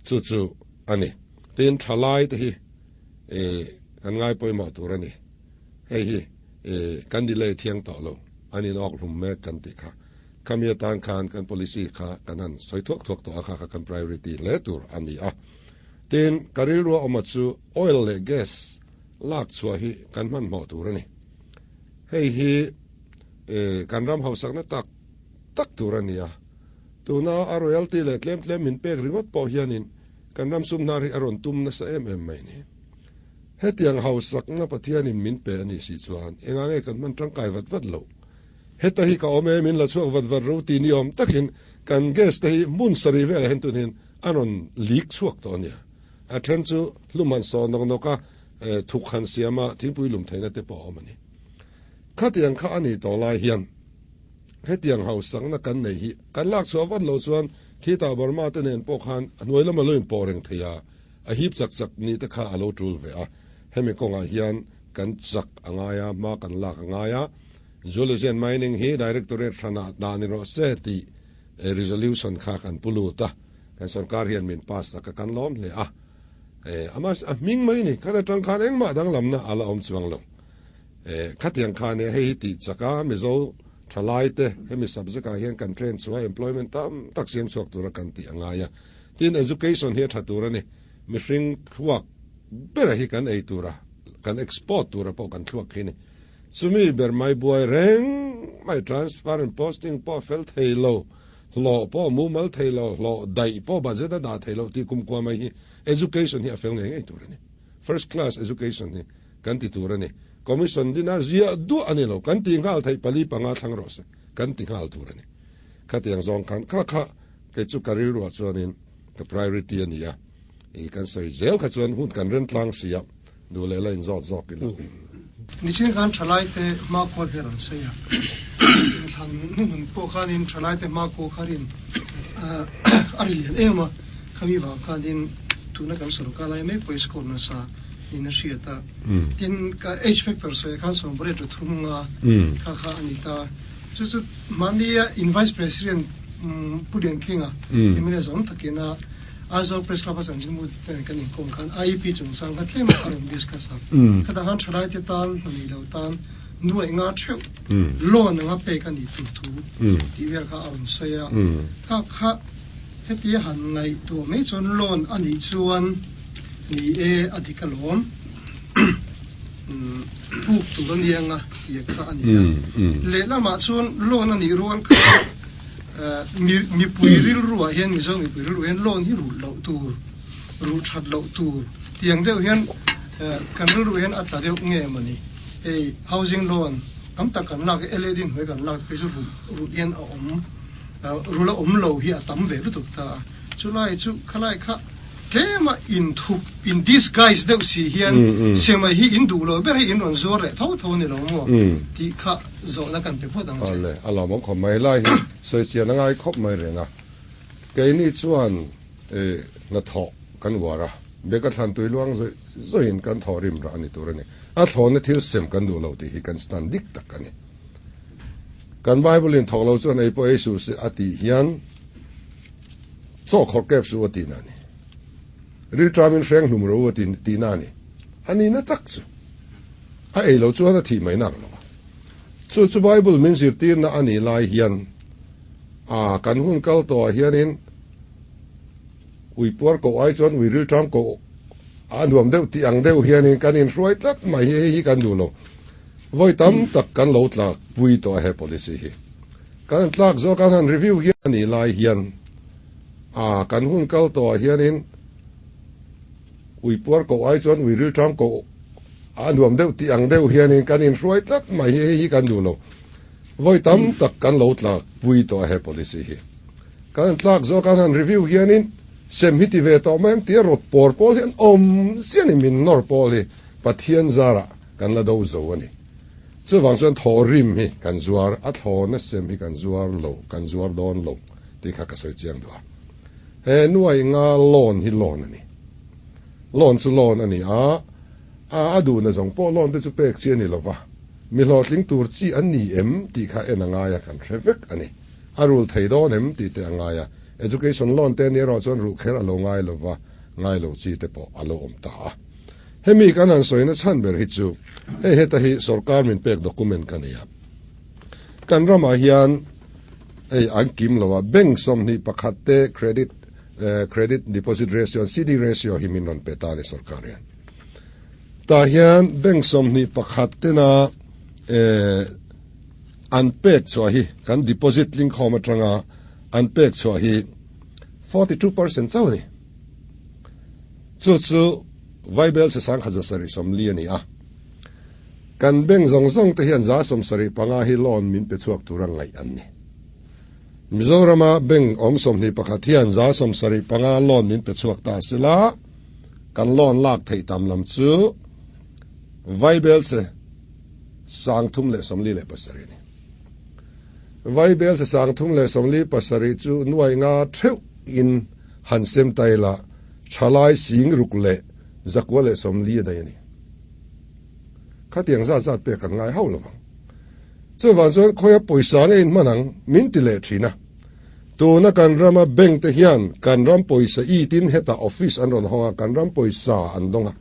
Chu chu a ni. Tin thalai te hi i kan ngai pawimawh tur a ni. Hei hi i kan delay thiang tawh lo. An inawk hlum mek kan tih kha. Khami atan khan kan policy kha kan han sawi thuak thuak tawh a, kha kha kan priority hle tur a ni a. Tin, ka rilrua awma chu oil leh gas lak chhuah hi kan hmanhmawh tur a ni. Hei hi kan ram hausakna tak tak tur a ni a. Tuna a royalty leh tlem tlem min pek ringawt pawh hianin kan ram sum hnar hi a rawn tum nasa em em mai a ni. Hetiang hausakna Pathianin min pe a nih si chuan engah nge kan hman tangkai vat vat loh? Heta hi ka awm e, min la chhuak vat vat ro ti ni awm takin kan gas te hi hmun sarih velah hian tun hian a rawn leak chhuak tawh a nia. A then chu hlum han saw nawk nawk a, thuk han siam a, thingpui lum theihna te pawh a awm a ni. Khatiang kha a nih tawh lai hian hetiang hausakna kan nei hi kan lak chhuah vat loh chuan khitah Burma te nen pawh khan a hnuai lama lo inpawh reng thei a, a hip chak chak ni te kha a lo tul ve a. Hemi kawngah hian kan chak a ngai a, hma kan lak a ngai a. Zoology and Mining hi Directorate hranah dah ni rawh se tih resolution kha kan pu lut a, kan sorkar hian min pass tak a kan lawm hle a. Amah a hming mai ni, khat atang khan engmah danglamna a la awm chuang lo. Khatiang khan e hei hi tih chak a, Mizo thalai te hemi subject ah hian kan train chhuah a, employment tam tak siam chhuak tura kan tih a ngai a. Tin, education hi a tha tur a ni, mihring thluak bera hi kan ei tura, kan export tura pawh kan thluak khi a ni. Chumi ber mai buai reng mai transfer and posting pawh fel thei lo, hlawh pawh mumal thei lo, hlawh daih pawh budget a dah thei lo tih kumkua mai hi education hi a fel ngei ngei tur a ni. First class education hi kan ti tur a ni. Commission dina ziah duah a ni lo, kan ti nghal theih pali panga thlang rawh se, kan ti nghal tur a ni. Khatiang zawng khan kha kha kei chu ka rilruah chuanin ka priority a ni a, i kan sawi zel kha chuan hun kan rem tlang si a. Duh leh la inzawt zawk ila. Nichin khan thalaite hmakhua hi a rawn sawi a, inthlan hnuhnun pawh khanin thalaite hmakhua kha rin a ri lian em a, khami vang khanin tuna kan sorkar lai mek pawh hi score nasa niin a hriat a. Tin, ka age factor sawi khan sawmpariat ru thum nga kha kha a ni ta. Chu chu mahnia in Vice President Pu Liantlinga MLA zawng takina Aizawl Press Club a chanchinbu te nen kan inkawm khan IEP chungchang kha tlem a rawn discuss a. Khatah khan thalaite tan, hna nei lo tan nuaih nga theuh loan anga pek a nih tur thu tih vel kha a rawn sawi a. Kha kha heti a han ngaihtuah mai chuan loan a nih chuan ni e a dik alawm puk tur a nia nga tih kha a ni a. Lehlamah chuan loan a nih rual kha Mipui rilruah hian, Mizo mipui rilruah hian loan hi rulh loh tur, rulh that loh tur tiang deuh hian kan rilruah hian a tla deuh nge maw ni? Hei housing loan tam tak kan lak i, LAD hnuai kan lak phei chu rulh rulh hian a awm, rulh a awm lo hi a tam ve lutuk ta a. Chulai chu khalai kha tlema inthup, in disguise deuh si hian semai hi in duh lo ber hi in rawn zuar leh tho tho a ni lo maw tih kha zawhna kan pe phawt ang che. Awle, a lawmawm khawp mai. Helai hi sawi chian a ngai khawp mai reng a. Keini chuan hnathawh kan uar a, beka thlan tui luang zawih zawihin kan thawh rim rah a ni tur a ni. A thlawhna thil sem kan duh lo tih hi kan stand dik tak a ni. Kan Bible in thawk lo chuan ei pawh ei suh se a tih hian, Chaw khawrh kep suh a tihna a ni. Rilṭamin hreng hlum ro a tihna a ni. A nihna tak chu a ei lo chuan a thih mai nak lo a. Chu chu Bible min zirtirna a nih lai hian a kan hun kal tawhah hianin ui puar koh ai chuan ui rilṭam koh a nuam deuh tih ang deuh hianin kan inhruai tlat mai hi hei hi kan duh lo. Vawi tam tak kan lo tlakpui tawh a he policy hi. Kan tlak zawk an han review hian a nih lai hian a kan hun kal tawhah hianin ui puar koh ai chuan ui rilṭam koh a nuam deuh tih ang deuh hianin kan inhruai tlat mai hi hei hi kan duh lo. Vawi tam tak kan lo tlakpui tawh a he policy hi. Kan tlak zawk an han review hianin. Sem hi ti ve tawh mai ang tia rawt pawr pawl hi an awm ziah a ni, min nawr pawl hi Pathian zarah kan la do zo a ni. Chuvang chuan thawhrim hi kan zuar, a thlawna sem hi kan zuar lo, kan zuar dawn lo tih kha ka sawi chiang duh a. He nuai nga loan hi loan a ni. Loan chu loan a ni a, a a duhna zawng pawh loan te chu pek chi a ni lova, mi hlawhtling tur chi an ni em tih kha en a ngai a, kan hre vek a ni. A rul thei dawn em tih te a ngai a, education loan te ni erawh chuan rulh kher a lo ngai lova, ngai lo chi te pawh a lo awm ta a. Hemi kan han sawina chhan ber hi chu hei heta hi sorkar min pek document ka nei a, kan ramah hian hei an kim lo a, bank 21 te credit credit deposit ratio an CD ratio hi min rawn pe ta a ni sorkar hian. Tah hian bank 21 tena an pek chhuah hi kan deposit tlingkhawm atanga an pek chhuah hi 42% chauh a ni. Chu chu Vaibel che sangkhat 740 a ni a. Kan bank zawng zawng te hian 75 hi loan min pe chhuak tura ngaih an ni. Mizorama bank awm 21 hian 75 loan min pe chhuak ta sela, kan loan lak theih tam lam chu Vaibel che 347 a ni. Vaibel che 347 chu nuai nga theuh in han sem ta ila thalai 6,940 a daih a ni. Khatiang zat zat pek kan ngai hauh lovang. Chuvang chuan khawia pawisa nge in hman ang min ti leh thin a. Tuna kan rama bank te hian kan ram pawisa it in hetah office an rawn hawng a, kan ram pawisa an dawng a.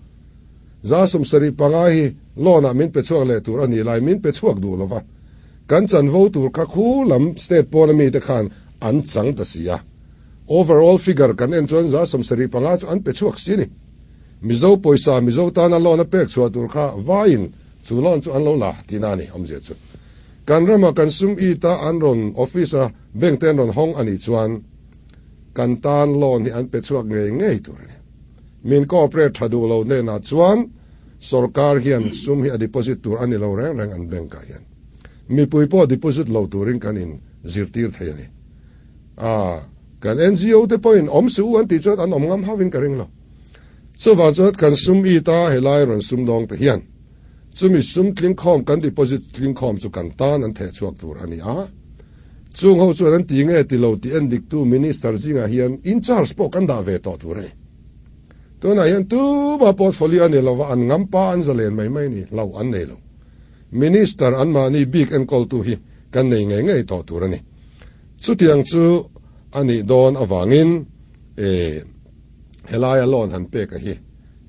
75 hi loan ah min pe chhuak leh tur a nih lai min pe chhuak duh lova. Kan chanvo tur kha khu lam state pawn ami te khan an chang ta si a. Overall figure kan en chuan 75 chu an pe chhuak si a ni. Mizo pawisa Mizo tana loan a pek chhuah tur kha vaiin chu loan chu an lo la tihna a ni awmzia chu. Kan rama kan sum it a an rawn office a bank te an rawn hawng a nih chuan kan tan loan hi an pe chhuak ngei ngei tur a ni. Min cooperate tha duh lo hnenah chuan sorkar hian sum hi a deposit tur a ni lo reng reng an bank ah hian. Mipui pawh deposit lo turin kan in zirtir thei a ni. A, kan NGO te pawhin awm suh u an tih chuan an awm ngam hauhin ka ring lo. Chuvang chuan kan sum it a helai rawn sum dawng te hian chumi sum tlingkhawm kan deposit tlingkhawm chu kan tan an theh chhuak tur a ni a. Chung ho chuan an ti nge ti lo tih en diktu Minister zingah hian in charge pawh kan dah ve tawh tur a ni. Tunah hian tuma portfolio a ni lova an ngam pa an zalen mai mai a ni, hlauh an nei lo. Minister anmahni bik enkawltu hi kan nei ngei ngei tawh tur a ni. Chutiang chu a nih dawn avangin e helaia loan han pek a hi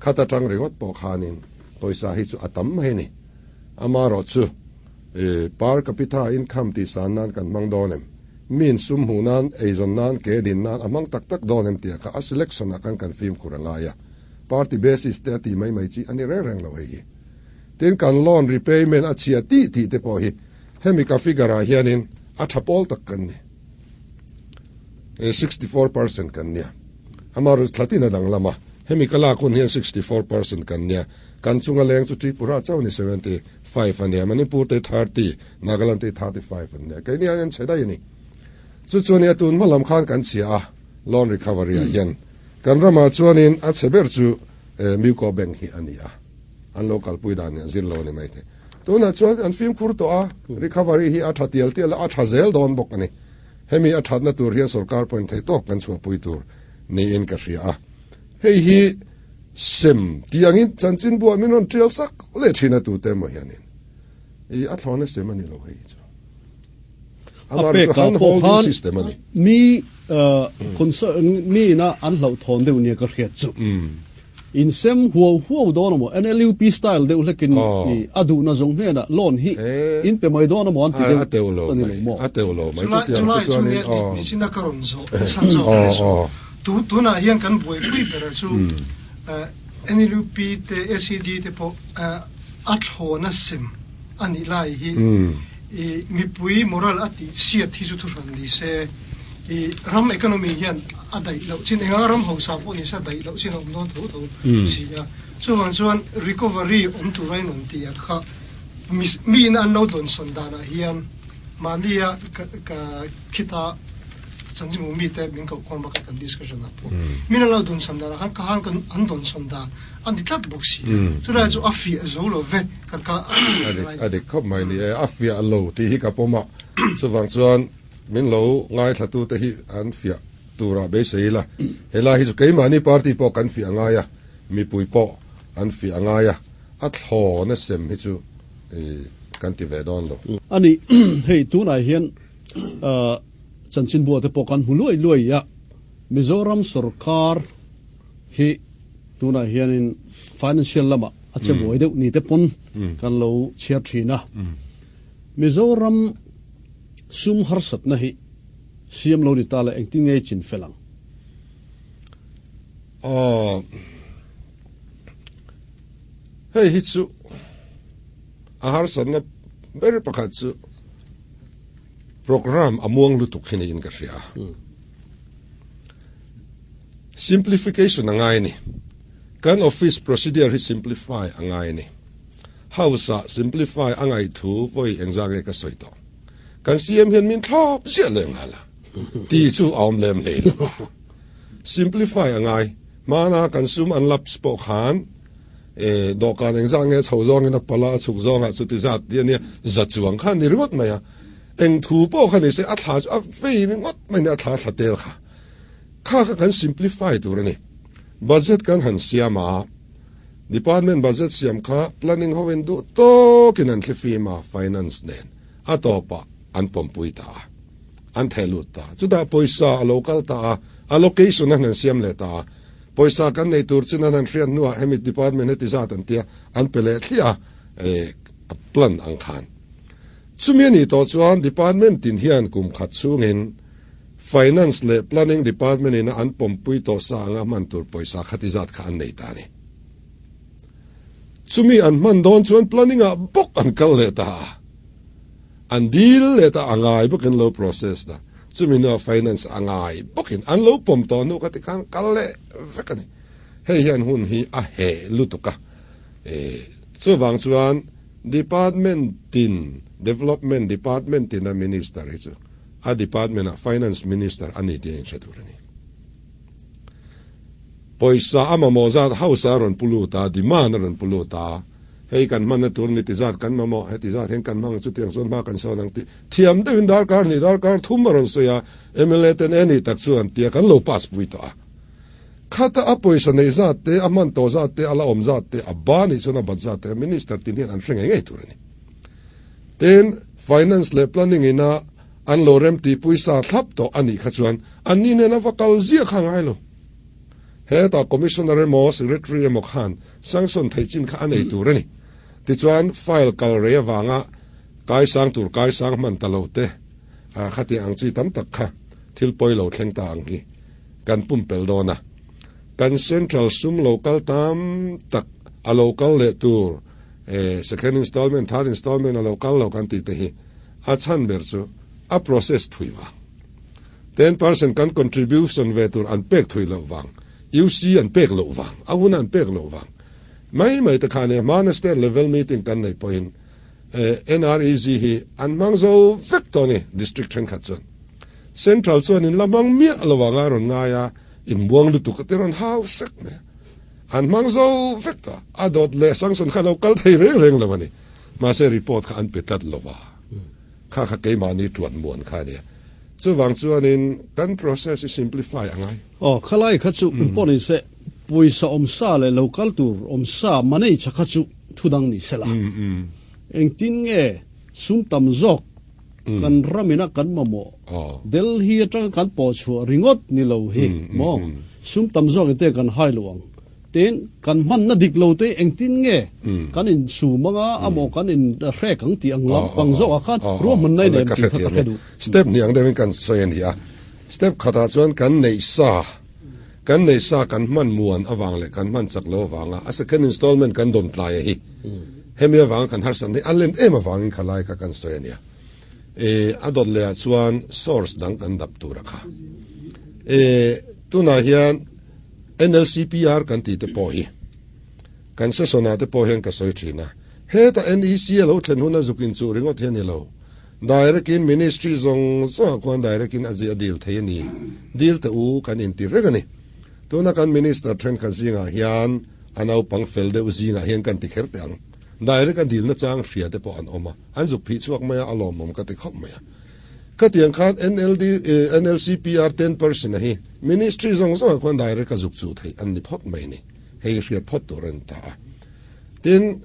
khat atang ringawt pawh khanin pawisa hi chu a tam mai a ni. Amaherawh chu e per capita income tih san nan kan hmang dawn em? Min sum hmuh nan, eizawn nan, ke din nan a hmang tak tak dawn em tih kha a selection ah khan kan fimkhur a ngai a. Party basis te a tih mai mai chi a ni reng reng lo hei hi. Tin kan loan repayment a chhia tih tih te pawh hi Hemi ka figure ah hianin a tha pawl tak kan ni. 64% kan nia. Amaherawhchu thla tin a danglam a, hemi ka lak hun hian 64% kan nia. Kan chunga leng chu Tripura chauh ni 75 a nia, Manipur te 30, Nagaland te 35 an nia. Keini hian an chhe daih a ni. Chu chuan i a tun hma lam khan kan chhia a, loan recovery ah hian. Kan ramah chuanin a chhe ber chu Muco Bank hi a ni a, an lo kalpui dan hi a zir lo a ni maithei. Tunah chuan an fimkhur tawh a, recovery hi a tha tial tial a, a tha zel dawn bawk a ni. Hemi a thatna tur hian sorkar pawhin theih tawk kan chhuahpui tur niin ka hria a. Hei hi sem tih angin chanchinbuah min rawn tial sak leh thin a tute emaw hianin i a thlawna sem a ni lo hei hi chu. A pekah pawh khan mi concern mi ina an hlauhthawn deuh nia ka hriat chu. In sem huau huau dawn a maw? NLUP style deuh hlekin i a duhna zawng hnenah loan hi in pe mai dawn a maw an ti deuh a ni lo maw? A teuh lo mai chutiang chu chuan in aw. Nichina ka rawn zawh chhan zawk a ni chu. Tunah hian kan buaipui berah chu NLUP te SED te pawh a thlawna sem a nih lai hi i mipui moral a tih chhiat hi chu thuhran ni se i ram economy hian a daih loh chin enga ram hausa pawh ni se a daih loh chin a awm dawn tho tho si a. Chuvang chuan recovery awm tura in rawn tih ah kha mi in an lo dawnsawn danah hian mahnia ka khita. Chanchinbu mite min koh khawm bak a kan discussion ah pawh min an lo dawnsawn dan ah khan ka han kan an dawnsawn dan a ni tlat bawk si a chulai chu a fiah zo lo ve kan ka A dik a dik khawp mai ni e a fiah lo tih hi ka pawm a chuvang chuan min lo ngaithla tu te hi an fiah tura beisei ila helai hi chu keimahni party pawh kan fiah ngai a mipui pawh an fiah ngai a a thlawn a sem hi chu kan ti ve dawn lo. A ni hei tunah hian Chanchinbua te pawh kan hmu luai luai a, Mizoram sorkar hi tunah hianin financial lamah a che buai deuh ni te pawn kan lo chhiar thin a. Mizoram sum harsatna hi siam lo ni ta le engtin nge i chin fel ang? Aw, hei hi chu a harsatna ber pakhat chu Programme a muang lutuk hi niin ka hria. Simplification a ngai a ni. Kan office procedure hi simplify a ngai a ni. House-ah simplify a ngaih thu vawi engzah nge ka sawi tawh. Kan CM hian min thlawp ziah leh nghal a, ti chu a awm lem hlei lo va. Simplify a ngai. Hmana kan sum an lapse pawh khan E, dawhkan engzah nge chho zawngin a pala a chhuk zawngah chuti zat tih a nia, za chuang kha a ni ringawt mai a. Eng thu pawh kha ni se a thla chu a vei ringawt mai a ni, a thla thla tel kha. Kha kha kan simplify tur a ni. Budget kan han siam a, department budget siam kha planning hoin duh tawkin an thlifim a, finance nen a tawpah an pawmpui ta a, an theh lut ta. Chutah pawisa a lo kal ta a, allocation an han siam leh ta a. Pawisa kan nei tur chin an han hriat hnuah hemi department heti zat an tia an pe leh thliah a, eh, a plan ang khan. Chumi a nih tawh chuan department tin hian kum khat chhungin Finance leh Planning department ina an pawmpui tawh sa anga hman tur pawisa khati zat kha an nei ta a ni. Chumi an hman dawn chuan planning ah bawk an kal leh ta a. An dil leh ta a ngai bawkin lo process ta. Chumi hnuah finance a ngai bawkin an lo pawm tawh hnu kha tikhan kal leh vek a ni. Hei hian hun hi a heh lutuk a. Chuvang chuan department tin, development department tina minister hi chu a department ah finance minister a ni tih a inhre tur a ni. Pawisa a mamawh zat house a rawn pu lut a, demand a rawn pu lut a. Hei kan hmanna tur ni ti zat kan mamawh, heti zat hian kan hmang chutiang chuan hma kan sawn ang tih thiam deuhin darkar hnih darkar thum a rawn sawi a, mla ten e ni tak chuan tia kan lo pass pui tawh a. Khata a pawisa neih zat te, a hman tawh zat te, a la awm zat te, a ba nih chuan a bat zat te Minister tin hian an hre ngei ngei tur a ni. Tin, Finance leh Planning ina an lo rem tihpui sa thlap tawh a nih kha chuan anni nen a va kal ziah kha ngai lo. Hetah Commissioner emaw Secretary emaw khan sanction theih chin kha a nei tur a ni. Tichuan file kal rei avanga kaisang tur kaisang hman ta lo te, khatiang ang chi tam tak kha thil pawi lo thleng ta ang hi kan pumpelh dawn a. Kan central sum lo kal tam tak a lo kal leh tur second installment, third installment a lo kal lo kan tih te hi a chhan ber chu a process thui vang. 10% kan contribution ve tur an pek thui loh vang, UC an pek loh vang, a hun an pek loh vang mai mai te khan e hmana state level meeting kan nei pawhin NREG hi an hmang zo vek tawh a ni district thenkhat chuan. Central chuan in la hmang miah lo anga a rawn ngai a, inbuang lutuk a ti rawn hau sek mai a. An hmang zo vek tawh a, a dawt leh sanction kha lo kal thei reng reng lo a ni. Mahse report kha an pe tlat lo va. Kha kha keimahni tuan muan kha a nia. Chuvang chuanin kan process hi simplify a ngai. Aw, khalai kha chu pawh ni se, pawisa awm sa leh lo kal tur awm sa manage kha chu thu dang ni se la. Engtin nge sum tam zawk kan ramina kan mamawh Delhi atanga kan pawh chhuah ringawt ni lo hi maw? Sum tam zawk in te kan hai lo ang. Tin, kan hmanna dik lo te engtin nge kan in sum anga amaw kan in hrek ang tih ang lam pang zawkah khan ruahmanna i nem tih kha ka hre duh. Step hnih ang deuhin kan sawi a ni a. Step khatah chuan kan neih sa, kan neih sa kan hman muan avang leh kan hman chak lo avanga a second installment kan dawn tlai a hi. Hemi avanga kan harsat hi a len em avangin kha lai kha kan sawi a nia. E, a dawt lehah chuan source dang kan dap tur a kha. E, tunah hian NLCPR kan tih te pawh hi kan session ah te pawh hian ka sawi thin a, heta NEC a lo thlen huna zuk inchuh ringawt hi a ni lo. Direct in Ministry zawng zawngah khuan direct in a a dil thei a ni. Dil teh u kan inti reng a ni. Tuna kan Minister thenkhat zingah hian a naupang fel deuh zingah hian kan ti kher teh ang. Direct a dilna chang hria te pawh an awm a, an zuk phih chhuak mai a, a lawmawm ka ti khawp mai a. Khatiang khan NLD, NLCPR 10% a hi Ministry zawng zawngah khuan direct a zuk chuh theih an ni phawt mai a ni. Hei hriat phawt tur a ni ta a. Tin,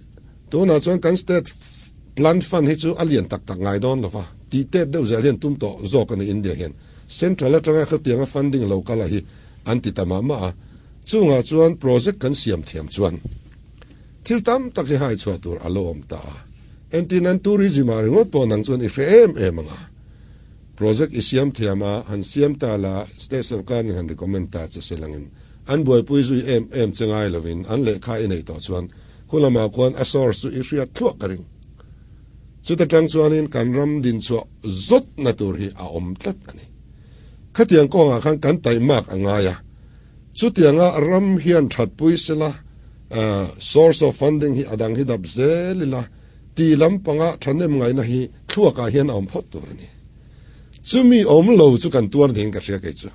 tunah chuan kan State Plan Fund hi chu a lian tak tak ngai dawn lo va, tih tet deuh zel hian tum tawh zawk a ni India hian. Central atanga khatianga funding lo kal a hi an ti ta mah mah a. Chungah chuan project kan siam thiam chuan thil tam tak hi hai chhuah tur a lo awm ta a. Entirnan tourism ah ringawt pawh nang chuan i hre em em ang a. Project i siam thiam a, han siam ta la, state sorkar in han recommend ta che se langin an buaipui zui em em che ngai lovin an lehkha i neih tawh chuan khu lamah khuan a source chu i hriat thluah ka ring. Chuta tang chuanin kan ram dinchhuah zawtna tur hi a awm tlat a ni. Khatiang kawngah khan kan taihmak a ngai a, chutianga ram hian thatpui sela source of funding hi a dang hi dap zel ila ti lampanga thahnem ngaihna hi thluakah hian a awm phawt tur a ni. Chumi awm lo chu kan tuar niin ka hria kei chu.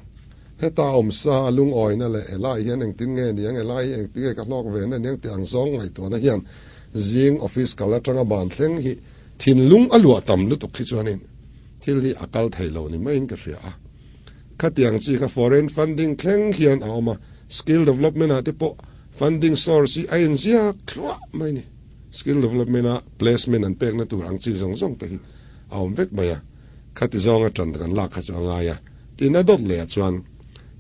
Heta awm sa a lungawina leh helai hian engtin nge niang, helai hi engtin nge ka hlawk ve na niang tih ang zawng ngaihtuahna hian zing office kal atanga ban thleng hi thinlung a luah tam lutuk hi chuanin thil hi a kal thei lo ni maiin ka hria a. Khatiang chi kha foreign funding thleng hian a awm a, skill development ah te pawh funding source hi a inziak thluah mai ni. Skill development a placement an pekna tur ang chi zawng zawng te hi a awm vek mai a, khati zawnga tan kan lak kha chu a ngai a. Tina dawt lehah chuan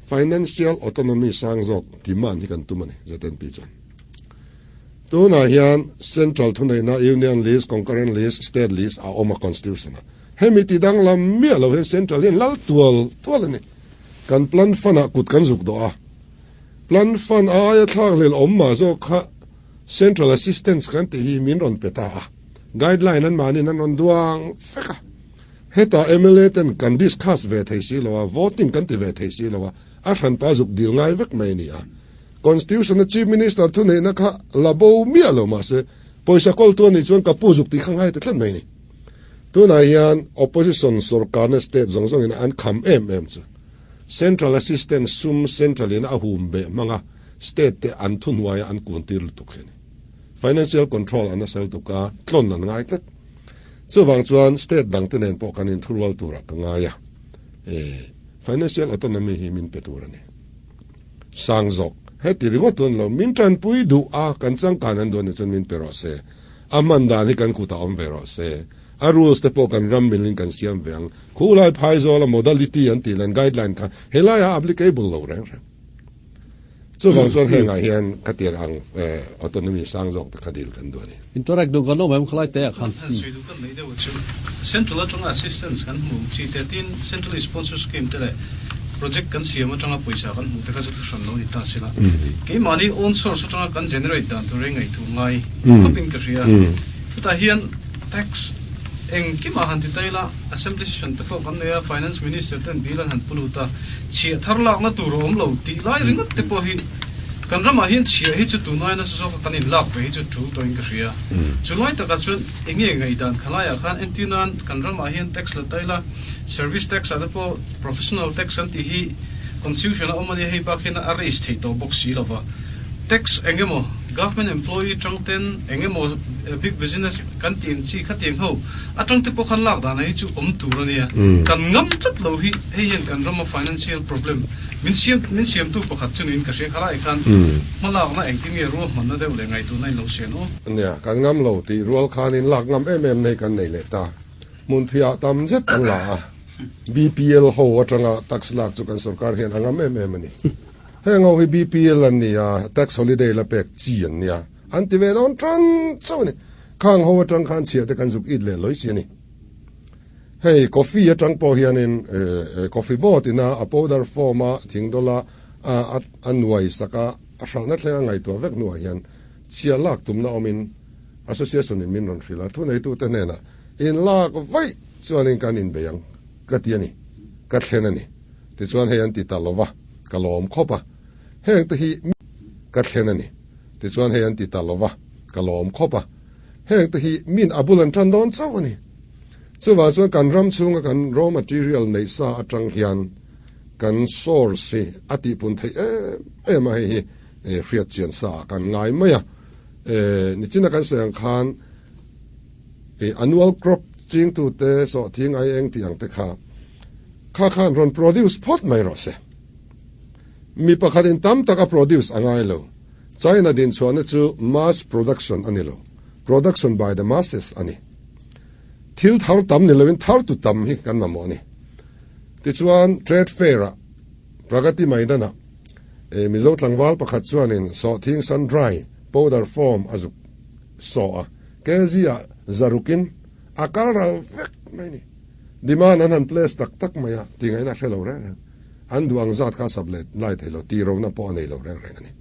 financial autonomy sang zawk demand hi kan tum a ni, ZNP chuan. Tunah hian central thuneihna union list, concurrent list, state list a awm a constitution ah. Hemi ti danglam miah lo hian central hian lal tual tual a ni. Kan plan fund ah kut kan zuk dawh a. Plan fund aia thlak hlel awm mah zawk kha central assistance kan tih hi min rawn pe ta a. Guideline an mahniin an rawn duang vek a. Heta mla ten kan discuss ve thei si lo a, voting kan ti ve thei si lo a, a hranpa zuk dil ngai vek mai a ni a. Constitution a Chief Minister thuneihna kha la bo miah lo mahse, pawisa kawltu a nih chuan ka pu zuk tih kha ngai ta tlat mai a ni. Tunah hian opposition sorkarna state zawng zawngin an kham em em chu Central Assistance sum Central in a hum beh hmang a, state te an thuhnuaia an kun tir lutuk hi a ni. Financial control an asal tuk a, tlawn an ngai tlat. Chuvang chuan state dang te nen pawh kan inthurual turah ka ngai a, financial autonomy hi min pe tur a ni. Sang zawk, heti ringawt chuan lo, min tanpui duh a, kan changkan an duh a nih chuan min pe rawh se. A hman dan hi kan kutah awm ve rawh se. A rules te pawh kan ram milin kan siam ve ang. Khulai phaizawla modality an tih nen guideline kha helaiah applicable lo reng reng. Chuvang chuan hengah hian khatiang ang autonomy sang zawk te kha dil kan duh a ni. Interact duh kan awm em khalai te ah khan. Sawi duh kan nei deuh a chu Central atanga assistance kan hmuh ang chi te tin Central sponsor scheme te leh project kan siam atanga pawisa kan hmuh te kha chu thuhran lo ni ta sela keimahni own source atanga kan generate dan tur hi ngaihtuah ngai khawpin ka hria. Chutah hian tax engkimah han ti ta ila Assembly session te pawh kan nei a, Finance Minister ten bill an han pu lut a, chhiah thar lakna tur a awm lo tih lai ringawt te pawh hi kan ramah hian chhiah hi chu tunai nasa zawka kan inlak ve hi chu tul tawhin ka hria. Chu lai takah chuan eng nge ngaihdan khalaiah khan entir nan kan ramah hian tax la ta ila, service tax ah te pawh professional tax an tih hi constitution a awm a nia hei bak hian a raise thei tawh bawk si lova. Tax eng emaw government employee tang ten eng emaw big business kan tih ang chi khatiang ho atang te pawh khan lak dan hi chu awm tur a nia. Kan ngam tlat lo hi hei hian kan rama financial problem min siam min siamtu pakhat chu niin ka hria khalai khan hmalakna engtin nge ruahmanna deuh leh ngaihtuahna in lo sian aw. Nia, kan ngam lo tih rual khanin lak ngam em em nei kan nei leh ta. Hmunphiah tam zet an la a, BPL ho atanga tax lak chu kan sorkar hian a ngam em em a ni. Heng ho hi BPL an ni a, tax holiday la pek chi an nia, an ti ve dawn tan chauh a ni. Khang ho atang khan chhiah te kan zuk it leh lawi si a ni. Hei coffee atang pawh hianin coffee board ina a powder form a thing dawla a a nuai sak a, a hralhna thleng a ngaihtuah vek hnuah hian chhiah lak tumna awmin association in min rawn hrilh a, thuneitute hnenah in lak vaih chuanin kan inbei ang ka ti a ni, ka thlen a ni. Tichuan hei an ti ta lo va, ka lawm khawp a. Heng te hi ka thlen a ni. Tichuan hei an ti ta lo va, ka lawm khawp a. Heng te hi min a bul an tan dawn chauh a ni. Chuvang chuan kan ram chhunga kan raw material neih sa atang hian kan source hi a tihpun theih em em a, hei hi hriat chian sa ah kan ngai mai a. Nichina kan sawi ang khan annual crop chingtute sawhthing ai eng tih ang te kha kha khan rawn produce phawt mai rawh se. Mi pakhatin tam tak a produce a ngai lo. China dinchhuahna chu mass production a ni lo, production by the masses a ni. Thil thar tam ni loin thar tu tam hi kan mamawh a ni. Tichuan Trade Fair-ah Pragati Maidan-ah Mizo tlangval pakhat chuanin sawhthing sun dry powder form a zuk sawh a, kg-ah zarukin a kal ral vek mai a ni. Demand an han place tak tak mai a, tingaihna a hre lo reng reng. An duh ang zat kha sap leh lai thei lo, tih rona pawh a nei lo reng reng a ni.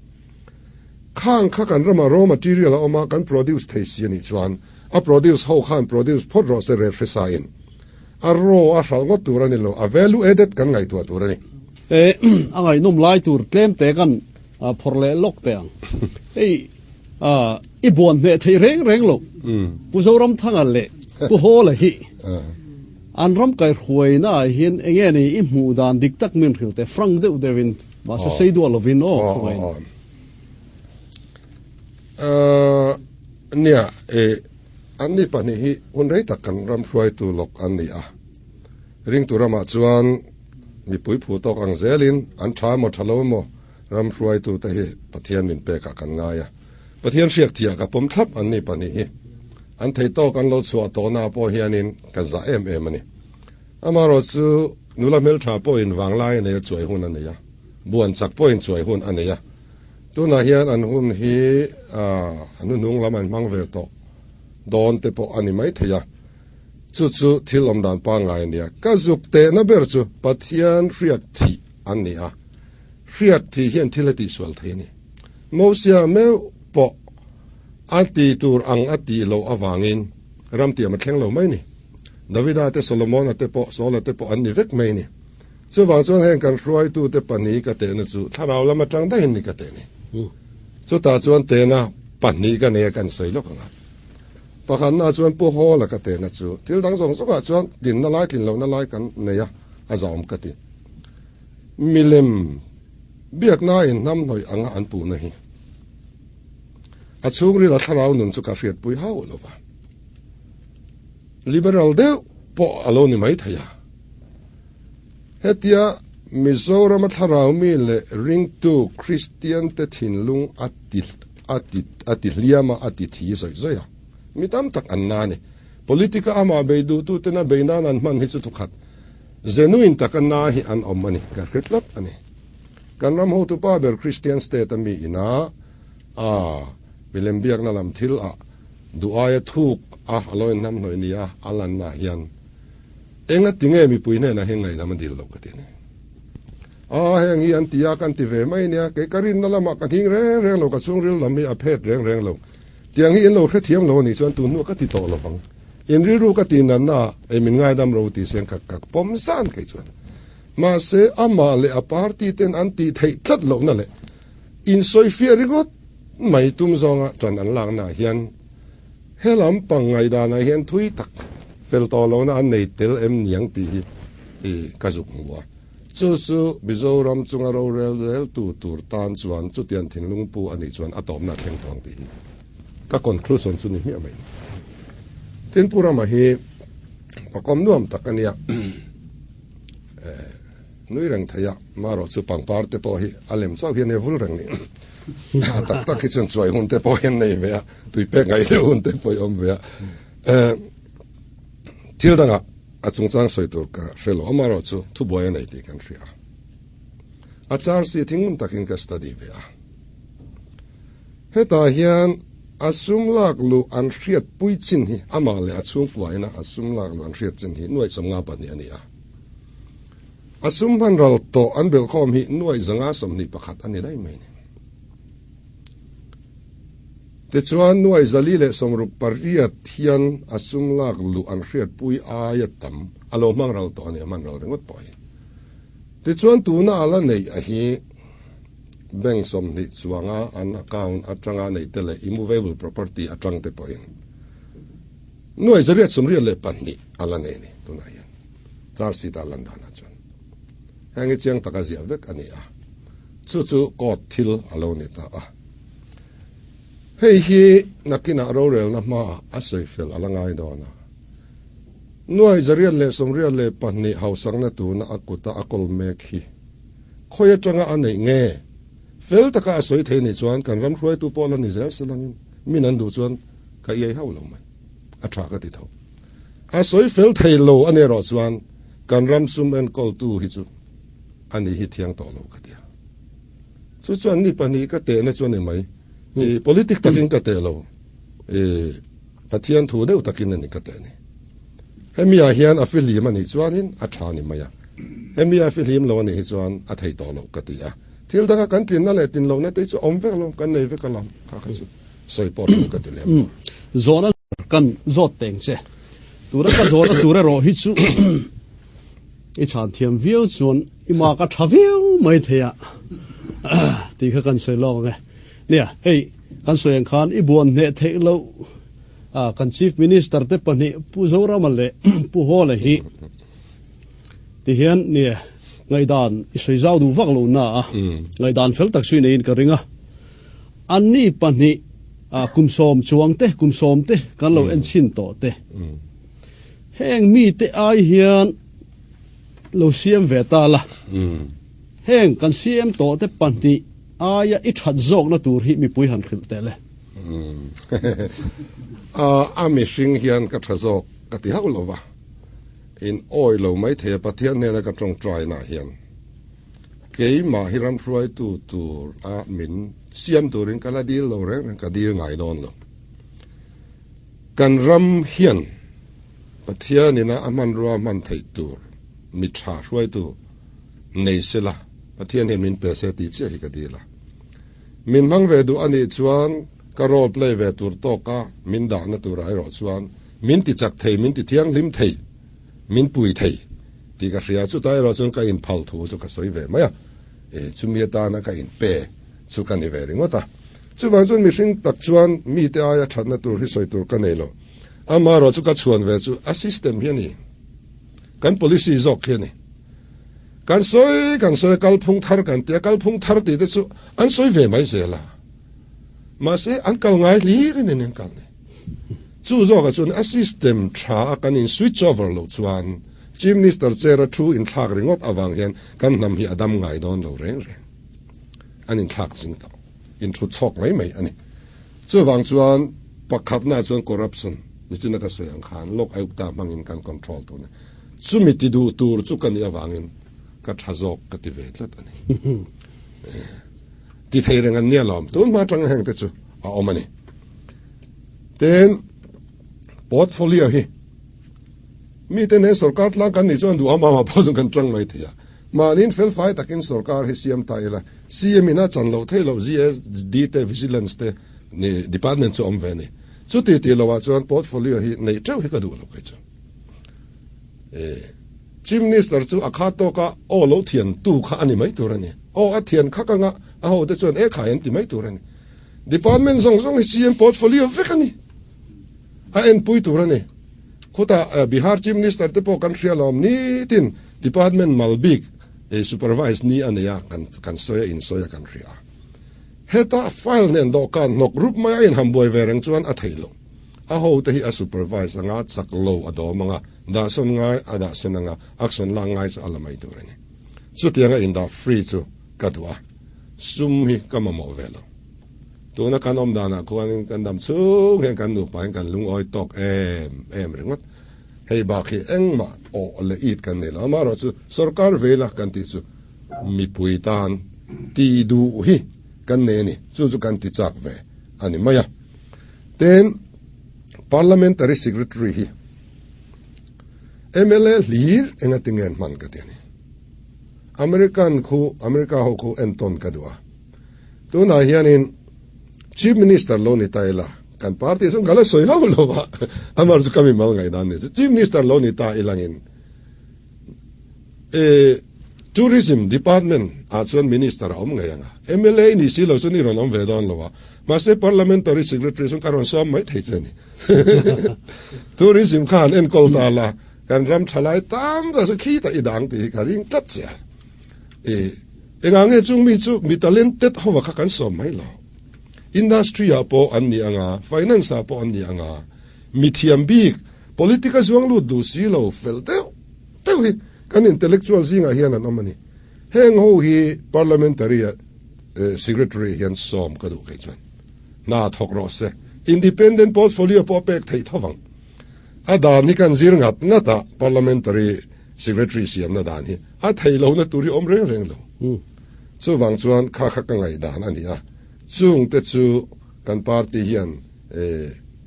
Khang kha kan rama raw material a awm a, kan produce thei si a nih chuan a produce ho khan produce phawt rawh se rel hresa in. A raw a hralh ngawt tur a ni lo, a value added kan ngaihtuah tur a ni. E, a ngaihnawm lai tur tlem te kan phawrh leh lawk teh ang. Hei, i buan hmeh thei reng reng lo. Pu Zoramthanga leh Pu Hawla hi an ram kaihruaina ah hian eng nge ni i hmuh dan dik tak min hrilh teh frank deuh deuhin mahse sei duah lovin aw khawngaihin. Nia, e, an ni pahnih hi hun rei tak kan ram hruaitu lawk an ni a. Ringtu ramah chuan mipui phu tawk ang zelin an tha emaw tha lo emaw Ram hruaitute hi Pathian min pekah kan ngai a, Pathian hriak thiah ka pawm thlap an ni pahnih hi. An thei tawk an lo chhuah tawhna pawh hianin ka zah em em a ni. Amaherawh chu nula hmeltha pawhin vanglai a nei a, chuai hun a nei a, buan chak pawhin chuai hun a nei a. Tunah hian an hun hi a hnuhnung lam an hmang ve tawh dawn te pawh a ni maithei a, chu chu thil awm dan pangngai a ni a. Ka zuk tehna ber chu Pathian hriak thih an ni a. Hriat thih hian thil a tihsual thei a ni. Mosia meuh pawh a ti tur ang a tih loh avangin ram tiam a thleng lo mai a ni. Davida te, Solomona te pawh, Saula te pawh an ni vek mai a ni. Chuvang chuan heng kan hruaitute pahnih ka tehna chu thlarau lam atang daihin ni ka teh ni. Chutah chuan tehna pahnih ka nei a kan sawi lawk ang a. Pakhatna chuan Pu Hawla ka tehna chu thil dang zawng zawngah chuan tlinna lai tlin lohna lai kan nei a, a zahawm ka ti. Milem biaknain hnamhnawih anga an puhna hi a chhungril a thlarau nun chu ka hriatpui hauh lo va. Liberal deuh pawh a lo ni mai thei a. Hetia Mizorama thlarau mi leh ringtu Kristian te thinlung a ti a ti a ti hliam a, a ti thi zawih zawih a. Mi tam tak an na a ni. Politica amah bei duhtutena bei nan an hman hi chu thukhat. Genuine taka na hi an awm a ni, ka hre tlat a ni. Kan ram hotupa ber Christian state a mi ina a milem biakna lam thil ah duh aia thuk a a lo inhnamhnawih nia a lanna ah hian enga tinge mipui hnenah hian ngaihdam a dil loh ka ti a ni. A heng hi an ti a kan ti ve mai nia, kei ka rinna lamah ka nghing reng reng lo, ka chhungril lam hi a phet reng reng lo. Tiang hi in lo hrethiam lo a nih chuan tun hnuah ka ti tawh lovang. In rilru ka tih natna ah ei min ngaidam ro tih sen ka ka pawm zan kei chuan. Mahse amah leh a party ten an tih theih tlat lohna leh insawifiah ringawt mai tum zawnga tan an lakna ah hian helam pang ngaihdanah hian thui tak fel tawh lohna an nei tel em niang tih hi i ka zuk hmu a. Chu chu Mizoram chunga rorel zeltu tur tan chuan chutiang thinlung pu a nih chuan a tawpna a thleng tawh ang tih hi ka conclusion chu ni hmiah mai. Tin Pu Rama hi pakawm nuam tak a nia, nui reng thei a, marawh chu pangpar te pawh hi a lem chauh hian e vul reng ni. A tak tak hi chuan chuai hun te pawh hian nei ve a, tui pek ngaih deuh hun te pawh hi awm ve a. Thil dangah a chungchang sawi tur ka hre lo, amaherawh chu thubuai a nei tih kan hria a. A char si thingun takin ka study ve a. Hetah hian a sum lak luh an hriat pui chin hi amah leh a chhungkuaina a sum lak luh an hriat chin hi nuaih 52 a ni a. A sum hman ral tawh an belhkhawm hi nuaih 121 a ni daih mai ni. Tichuan 468 hian a sum lak luh an hriat pui aia tam a lo hmang ral tawh a ni, a hman ral ringawt pawh hi. Tichuan tuna a la neih a hi Bank 20 chuanga an account atanga neih te leh immovable property atang te pawhin. Nuai 882 a la nei a ni tunah hian charge sheet a lan danah chuan. Heng hi chiang taka ziah vek a ni a, chu chu court thil a lo ni ta a. Hei hi nakinah rorelna hmaah a sawi fel a la ngai dawn a. Nuai 882 hausakna tuna a kuta a kawl mek hi khawi atanga a neih nge? Fel taka a sawi thei nih chuan kan ram hruaitu pawh la ni zel se langin min an duh chuan ka iai hauh lo mai. A tha ka ti tho. A sawi fel thei lo a ni erawh chuan kan ram sum enkawltu hi chu a ni hi thiang tawh lo ka ti a. Chu chuan ni pahnih ka tehna chu a ni mai. I politic takin ka teh lo. I Pathian thu deuh takin a ni ka teh ni. Hemi ah hian a fihlim a nih chuanin a tha ni mai a. Hemi a fihlim lo a nih hi chuan a thei tawh lo ka ti a. Thil danga kan tlinna leh tlin lohna te hi chu awm vek lo, kan nei vek alawm kha kha chu sawi pawh ṭul ka ti lem lo. Zawhna kan zawt teng che. Tura ka zawhna tur erawh hi chu i chhan thiam viau chuan i mak a tha viau mai thei a tih kha kan sawi lawk ang e. Nia, hei kan sawi ang khan i buan hneh theih loh kan Chief Minister te pahnih Pu Zorama leh Pu Hawla hi tihian nia ngaihdan i sawi zau duh vak lo na a, ngaihdan fel tak chu i neiin ka ring a. Anni pahnih kum sawm chuang te, kum sawm te kan lo en chhin tawh te. Heng mite ai hian lo siam ve ta la. Heng kan siam tawh te pahnih aia i that zawkna tur hi mipui han hrilh teh le. A mihring hian ka tha zawk ka ti hauh lo va, in awi lo mai thei a Pathian hnena ka tawngtaina hian keimah hi ram hruaitu tur a min siam turin ka la dil lo reng reng, ka dil ngai dawn lo. Kan ram hian Pathianina a hmanrua hman theih tur mi tha hruaitu nei se la, Pathian hian min pe se tih chiah hi ka dil a. Min hmang ve duh a nih chuan ka role play ve tur tawka min dahna turah erawh chuan min ti chak thei, min ti thianghlim thei, min pui thei tih ka hria. Chutah erawh chuan ka inphal thu chu ka sawi ve mai a, e chumi atana ka inpe chu ka ni ve ringawt a. Chuvang chuan mihring tak chuan mite aia thatna tur hi sawi tur ka nei lo. Amaherawh chu ka chhuan ve chu a system hi a ni. Kan policy zawk hi a ni. Kan sawi kan sawi a kalphung thar kan ti a, kalphung thar tih te chu an sawi ve mai zel a. Mahse an kal ngai hlir in an kal ni. Chu zawkah chuan a system tha a kan in switch over loh chuan Chief Minister chair a thu inthlak ringawt avang hian kan hnam hi a dam ngai dawn lo reng reng. An inthlak zing tawh. Inthut chhawk mai mai a ni. Chuvang chuan pakhatnaah chuan corruption nichina ka sawi ang khan Lok Ayukta hmangin kan control tur a ni. Chumi ti duh tur chu ka nih avangin ka tha zawk ka ti ve tlat a ni. Ti thei reng an nia lawm. Tun hma atanga heng te chu a awm a ni. Tin, portfolio hi mite nen sorkar tlang kan nih chuan duham ama pawh chu kan tang mai thei a. Mahniin felfai takin sorkar hi siam ta ila, CM in a chan loh theih loh GSD te Vigilance te ni department chu awm ve a ni. Chuti tih loh ah chuan portfolio hi neih teuh hi ka duh lo kei chu. Chief Minister chu a kha tawk a aw lo thian tu kha a ni mai tur a ni. Aw a thian khak anga a ho te chuan e khai an ti mai tur a ni. Department zawng zawng hi CM portfolio vek a ni. A enpui tur a ni. Khutah Bihar Chief Minister te pawh kan hria lawm nitin department mal bik supervise ni a nei a kan sawi a insawi a kan hria a. Heta file nen dawhkan hnawk rup mai a inhambuai ve reng chuan a thei lo. A ho te hi a supervise anga chak lo a dawm anga dahsawn ngai a dahsawn anga action lak ngai chu a la mai tur a ni. Chutianga indah free chu ka duh a, sum hi ka mamawh ve lo. Tuna kan awm danah khuanin kan dam chhung hian kan nupa in kan lungawi tawk em em ringawt. Hei bak hi engmah awh leh it kan nei lo. Amaherawhchu sorkar veila kan tih chu mipui tan ti duh hi kan nei a ni. Chu chu kan ti chak ve a ni mai a. Tin, Parliamentary Secretary hi mla hlir enga tinge an hman ka ti a ni. American khu, America ho khu entawn ka duh a. Tunah hianin Chief Minister lo ni ta ila, kan party chuan ka la sawi hauh lo va, amar chu ka mimal ngaihdan ni chu. Chief Minister lo ni ta ilangin e. Tourism Department ah chuan Minister a awm ngei ang a, mla ni si lo chuan i rawn awm ve dawn lo a, mahse Parliamentary Secretary chuan ka rawn sawm mai thei che a ni. Tourism kha han enkawl ta la, kan ram tha lai tam tak chu khitah i dang tih hi ka ring tlat che a. I engah nge chung mi chu mi talented hova kha kan sawm mai lo. Industry ah pawh an ni ang a, finance ah pawh an ni ang a, mi thiam bik, politic a zuang lut duh si lo fel deuh deuh hi kan intellectual zingah hian an awm a ni. Heng ho hi parliamentary secretary hian sawm ka duh kei chuan hna thawk rawh se. Independent portfolio pawh a pek theih tho vang. A dan hi kan zir ngat ngat a, parliamentary secretary siamna dan hi a theih lohna tur hi awm reng reng lo. Chuvang chuan kha kha ka ngaihdan a ni a, chungte chu kan party hian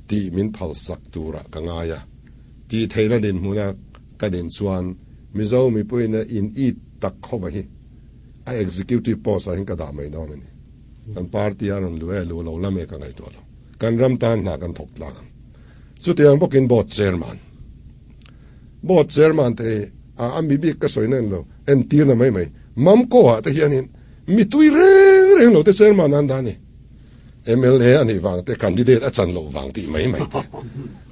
tih min phalsak turah ka ngai a. Tih theihna dinhmuna ka din chuan Mizo mipuiin a in it tak khawva hi a executive post ah hian ka dah mai dawn a ni. Kan party a rawn luh e luh lo lam e ka ngaihtuah lo. Kan ram tan hna kan thawk tlang ang. Chutiang bawkin board chairman. Board chairman te hi a a mi bik ka sawi na en lo, entirna mai mai. Mamko ah te hianin mi tui reng reng lo te chairman an dah a ni. Mla a nih vang te, candidate a chan loh vang tih mai mai te.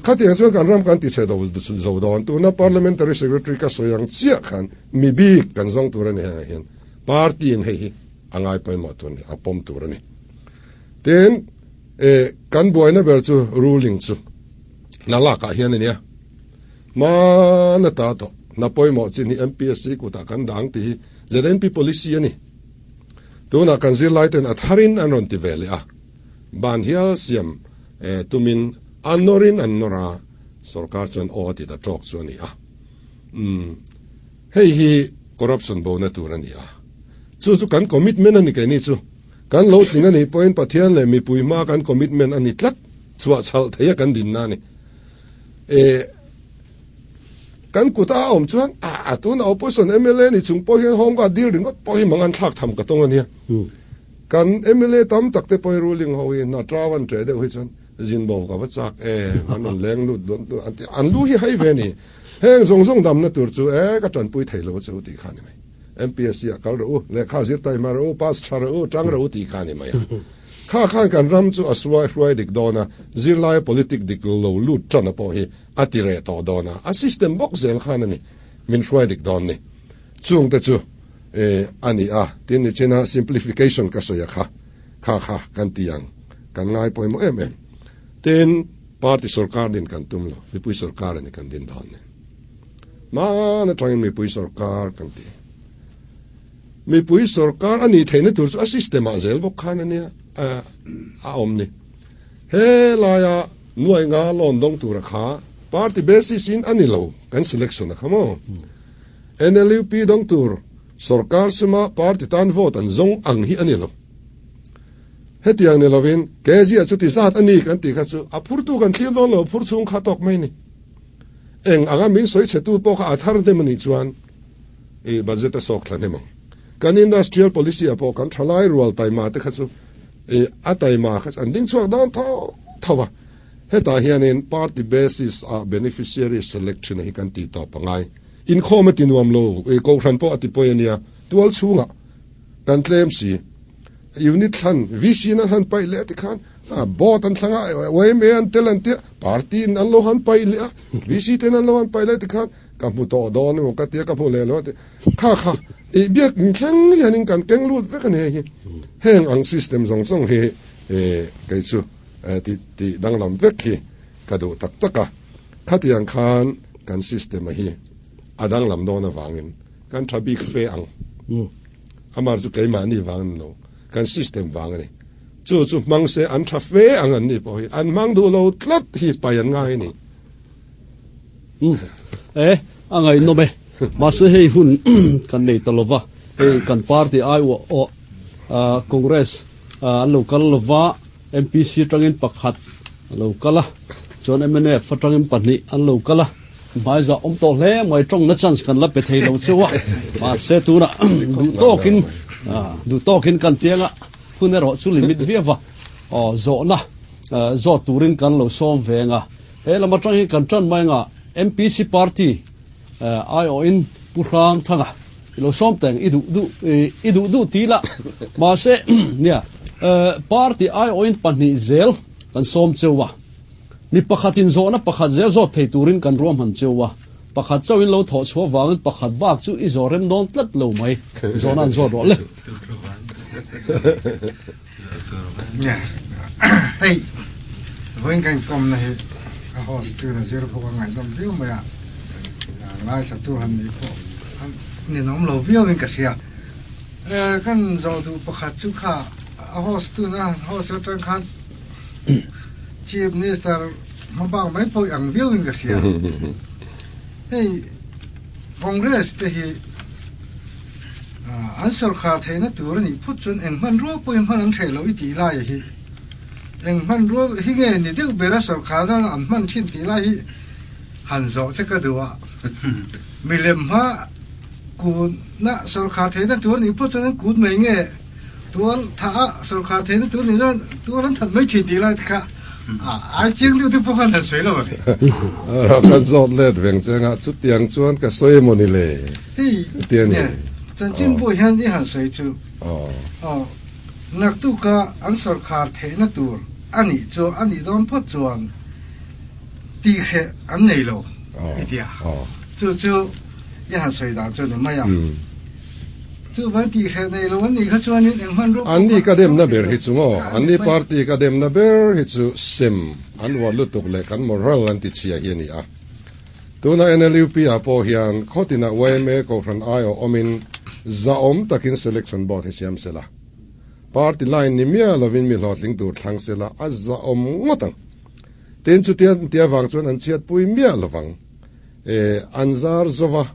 Khatiang chuan kan ram kan ti chhe zo dawn. Tuna Parliamentary Secretary ka sawi ang chiah khan mi bik kan zawng tur a ni hengah hian party in hei hi a ngai pawimawh tur a ni, a pawm tur a ni. Tin, kan buaina ber chu ruling chu hna lakah hian a nia. Hmana ta tawh hna pawimawh chin hi MPSC kutah kan dang tih hi ZNP policy a ni. Tunah kan zirlaiten a tharin an rawn ti ve leh a, ban hial siam tumin a nawrin an nawr a, sorkar chuan aw a ti ta tawk chu a ni a. Umm, hei hi corruption bona tur a ni a, chu chu kan commitment a ni keini chu. Kan lo tling a nih pawhin Pathian leh mipui hmaa kan commitment a ni tlat, chhuah chhalh theia kan dinna a ni. E. Kan kut a awm chuan a tuna opposition mla ni chung pawh hian home guard dil ringawt pawh hi mangan thlak tham ka tawng a nia. Kan mla tam tak te pawh hi ruling ho hi hna trau an ṭeh deuh hi chuan zin bo ka va chak em an rawn leng lut dawn an ti an lu hi hei ve ni. Heng zawng zawng damna tur chu e ka ṭanpui thei lo che u tih kha a ni mai. MPSC ah kal rawh u, lehkha zir taima rawh u, pass ṭha rawh u, ṭang rawh u tih kha a ni mai a. Kha khan kan ram chu a suai hruai dik dawn a, zirlaia politic dik lo lut ṭana pawh hi a ti reh tawh dawn a, a system bawk zel khan a ni, min hruai dik dawn ni. Chungte chu eh a ni a, tin ni china simplification ka sawi a kha, kha kha kan ti ang, kan ngai pawimawh em em. Tin, party sorkar din kan tum lo, mipui sorkar a ni kan din dawn ni. Hmaan atangin mipui sorkar kan ti. Mipui sorkar a nih theihna tur chu a system ah zel bawk khan a nia a awm ni. He laia Nuai nga loan dawng tura kha party basis in a ni lo kan selection a kha maw? NLUP dawng tur sorkar suma party tan vote an zawng ang hi a ni lo. Hetiang ni lovin KZ-a chuti zat a ni kan tih kha chu a phurtu kan thlir dawn lo, a phur chhung kha tawk mai ni. Eng anga min sawi chhetu pawh kha a thar hnem a nih chuan i budget a sawk thla hnem ang. Kan industrial policy ah pawh kan thalai rual taima te kha chu I a taima kha an ding chhuak dawn tho tho a, hetah hianin party basis ah beneficiary selection hi kan tih tawp a ngai. Inkhawm a ti nuam lo, i kohhran pawh a ti pawi a nia, tual chhungah kan tlem si. Unit thlan, VC in an han paih leh a ti khan, board an thlang a, yma an tel an tia, party in an lo han paih leh a, VC ten an lo han paih leh a ti khan, ka hmu tawh dawn emaw ka tia ka hmu leh lo a ti. Kha kha i biak thleng hianin kan keng lut vek a ni hei hi. Heng ang system zawng zawng hi kei chu ti ti danglam vek hi ka duh tak tak a. Khatiang khan kan system a hi a danglam dawn avangin kan tha bik fe ang. Amar chu keimahni vang a ni lo, kan system vang a ni. Chu chu hmang se an tha fe ang an ni pawh hi an hmang duh lo tlat hi pai an ngai a ni. E, a ngaihnawm e. Mahse hei hun kan nei ta lova, hei kan party ai uah awh Congress an lo kal lova, MPC atangin pakhat a lo kal a, chuan mnf atangin pahnih an lo kal a, hmaizah awm tawh hle mai tawngna chance kan la pe thei lo cheu a, mahse tunah duh tawkin duh tawkin kan tianga hun erawh chu limit viau va, aw zawhna zawt turin kan lo sawm ve ang a. He lam atang hi kan tan mai anga MPC party aiawhin Pu Hrangthanga I lo sawm teng i duh duh i duh duh ti la mahse nia party aiawhin pahnih zel kan sawm cheu a mi pakhatin zawhna pakhat zel zawt thei turin kan ruahman cheu a pakhat chauhin lo thawh chhuah vangin pakhat bak chu i zawh rem dawn tlat lo mai zawhna an zawt rawh le. Hei vawiin kan inkawmna hi a host tu na zir bawk a ngaihnawm viau mai a, ngaithla tu han nih pawh a ninawm lo viau in ka hria. Kan zawh duh pakhat chu kha a host tu na host atang khan Chief Minister hmabak mai pawh i ang viau in ka hria. Hei Congress te hi an sorkar theihna tur a nih phut chuan eng hmanrua pawhin hman an hreh loh i tih lai hi eng hmanrua hi nge ni deuh bera sorkar nan an hman thin tih lai hi han zawh che ka duh a. Milem hma kutna sorkar theihna tur a nih phut chuan an kut mai nge Tual thah a sorkar theihna tur ni chuan tual an that mai thin tih lai te kha ai chiang deuh te pawh khan han sawi lo a ni. Rak kan zawt let veng cheng a, chutiang chuan ka sawi emaw ni le? Hei Ti a ni. Chanchin pawh hian i han sawi chu aw naktuka an sorkar theihna tur a nih chu a nih dawn phawt chuan tihhreh an nei lo i ti a, chu chu i han sawi dan chu a ni mai a. Chuvang tih hreh nei lo an nih kha chuanin eng hmanrua pawh Anni ka demna ber hi chu maw? Anni party ka demna ber hi chu sem an uar lutuk leh kan moral an ti chhia hi a ni a. Tuna NLUP ah pawh hian khawtinah yma Kohhran aiawh awmin zahawm takin selection board hi siam sela. Party line ni miah lovin mi hlawhtling tur thlang sela a zahawm ngawt ang. Tin chutia tia vang chuan an chhiatpui miah lovang. E, an zar zova.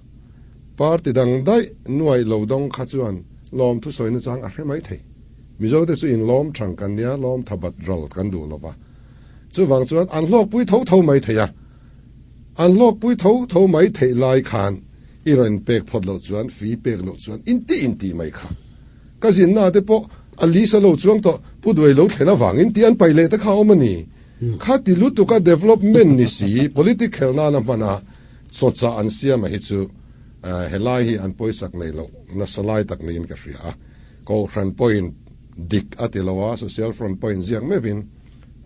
Party dang daih nuaih lo dawng kha chuan lawm thusawi nachang a hre mai thei. Mizo te chu in lawm thang kan nia, lawm tha bat ral kan duh lo va. Chuvang chuan an hlawkpui tho tho mai thei a. An hlawkpui tho tho mai theih lai khan i rawn pek phawt loh chuan, fee pek loh chuan inti inti mai kha. Ka zinna te pawh a lisa lo chuang tawh Pu Duai lo thlen avangin tih an paih leh te kha a awm a ni. Khati lutuka development ni si, politic khelh nana hman a, Chawchah an siam a hi chu helai hi an pawisak nei loh nasa lai tak niin ka hria a. Kohhran pawhin dik a ti lo a, Social Front pawhin ziak meuhin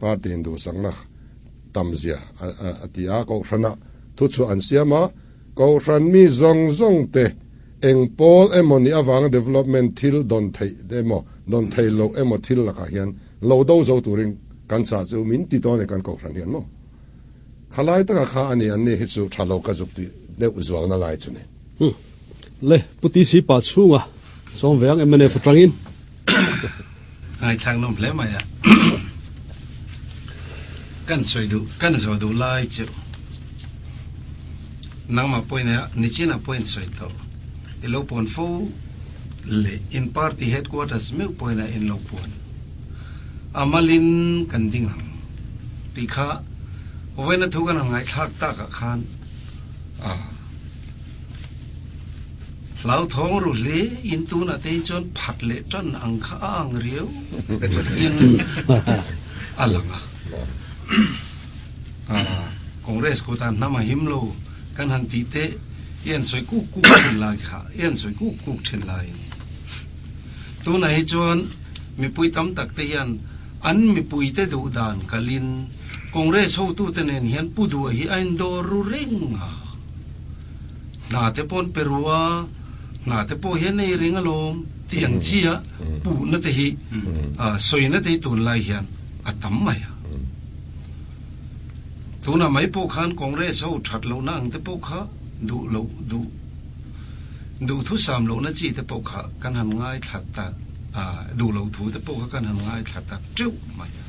party in duhsakna tam zia a ti a. Kohhranah thuchhuah an siam a, Kohhran mi zawng zawng te eng pawl emaw nih avanga development thil dawn theih emaw dawn thei loh emaw thil lakah hian lo do zo turin kan chah chu min ti dawn e kan Kohhran hian maw? Khalai taka kha a ni, anni hi chu tha lo ka zuk tih deuh zualna lai chu ni. Umm. Le, Pu TC pa chhunga sawm ve ang mnf atangin. Ngaithlak nawm hle mai a. Kan sawi duh, kan zawh duh lai chu nangmah pawhin a nichinah pawhin sawi tawh. I lo puan fo leh in party headquarters meuh pawhin a in lo puan. A malin kan ding ang tih kha vawiina thu kan han ngaihthlak takah khan a hlauthawng ru hle in tunah te hi chuan phat leh tan ang kha a ang riau in a lang a. Congress ko tan hnam a him lo kan han tih te i an sawi kuk kuk thin lai kha i an sawi kuk kuk thin laiin tunah hi chuan Mipui tam tak te hian an mipuite duh dan kalin Congress hotute nen hian Pu Duha hi a indawr ru reng a. Hna te paw'n pe ru a, hna te pawh hian ei reng alawm tih ang chi a puhna te hi sawina te hi tunlai hian a tam mai a. Tunah mai pawh khan Congress ho that lohna ang te pawh kha duh loh duh Duhthusam lohna chi te pawh kha kan han ngaithla ta a, duh loh thu te pawh kha kan han ngaithla ta teuh mai a.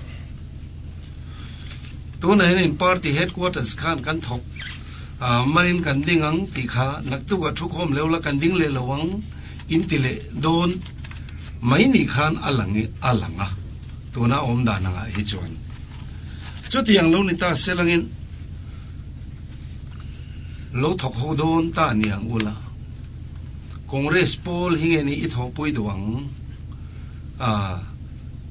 Tunah hian in party headquarters khan kan thawk a, manin kan ding ang tih kha naktukah thukhawm leuh la kan ding leh lo ang in ti leh dawn mai nih khan a lang a lang a, tuna awm dan angah hi chuan chutiang lo ni ta selangin. Lo thawk ho dawn ta ni ang ula. Congress pawl hi nge ni i thawhpui duh ang? A,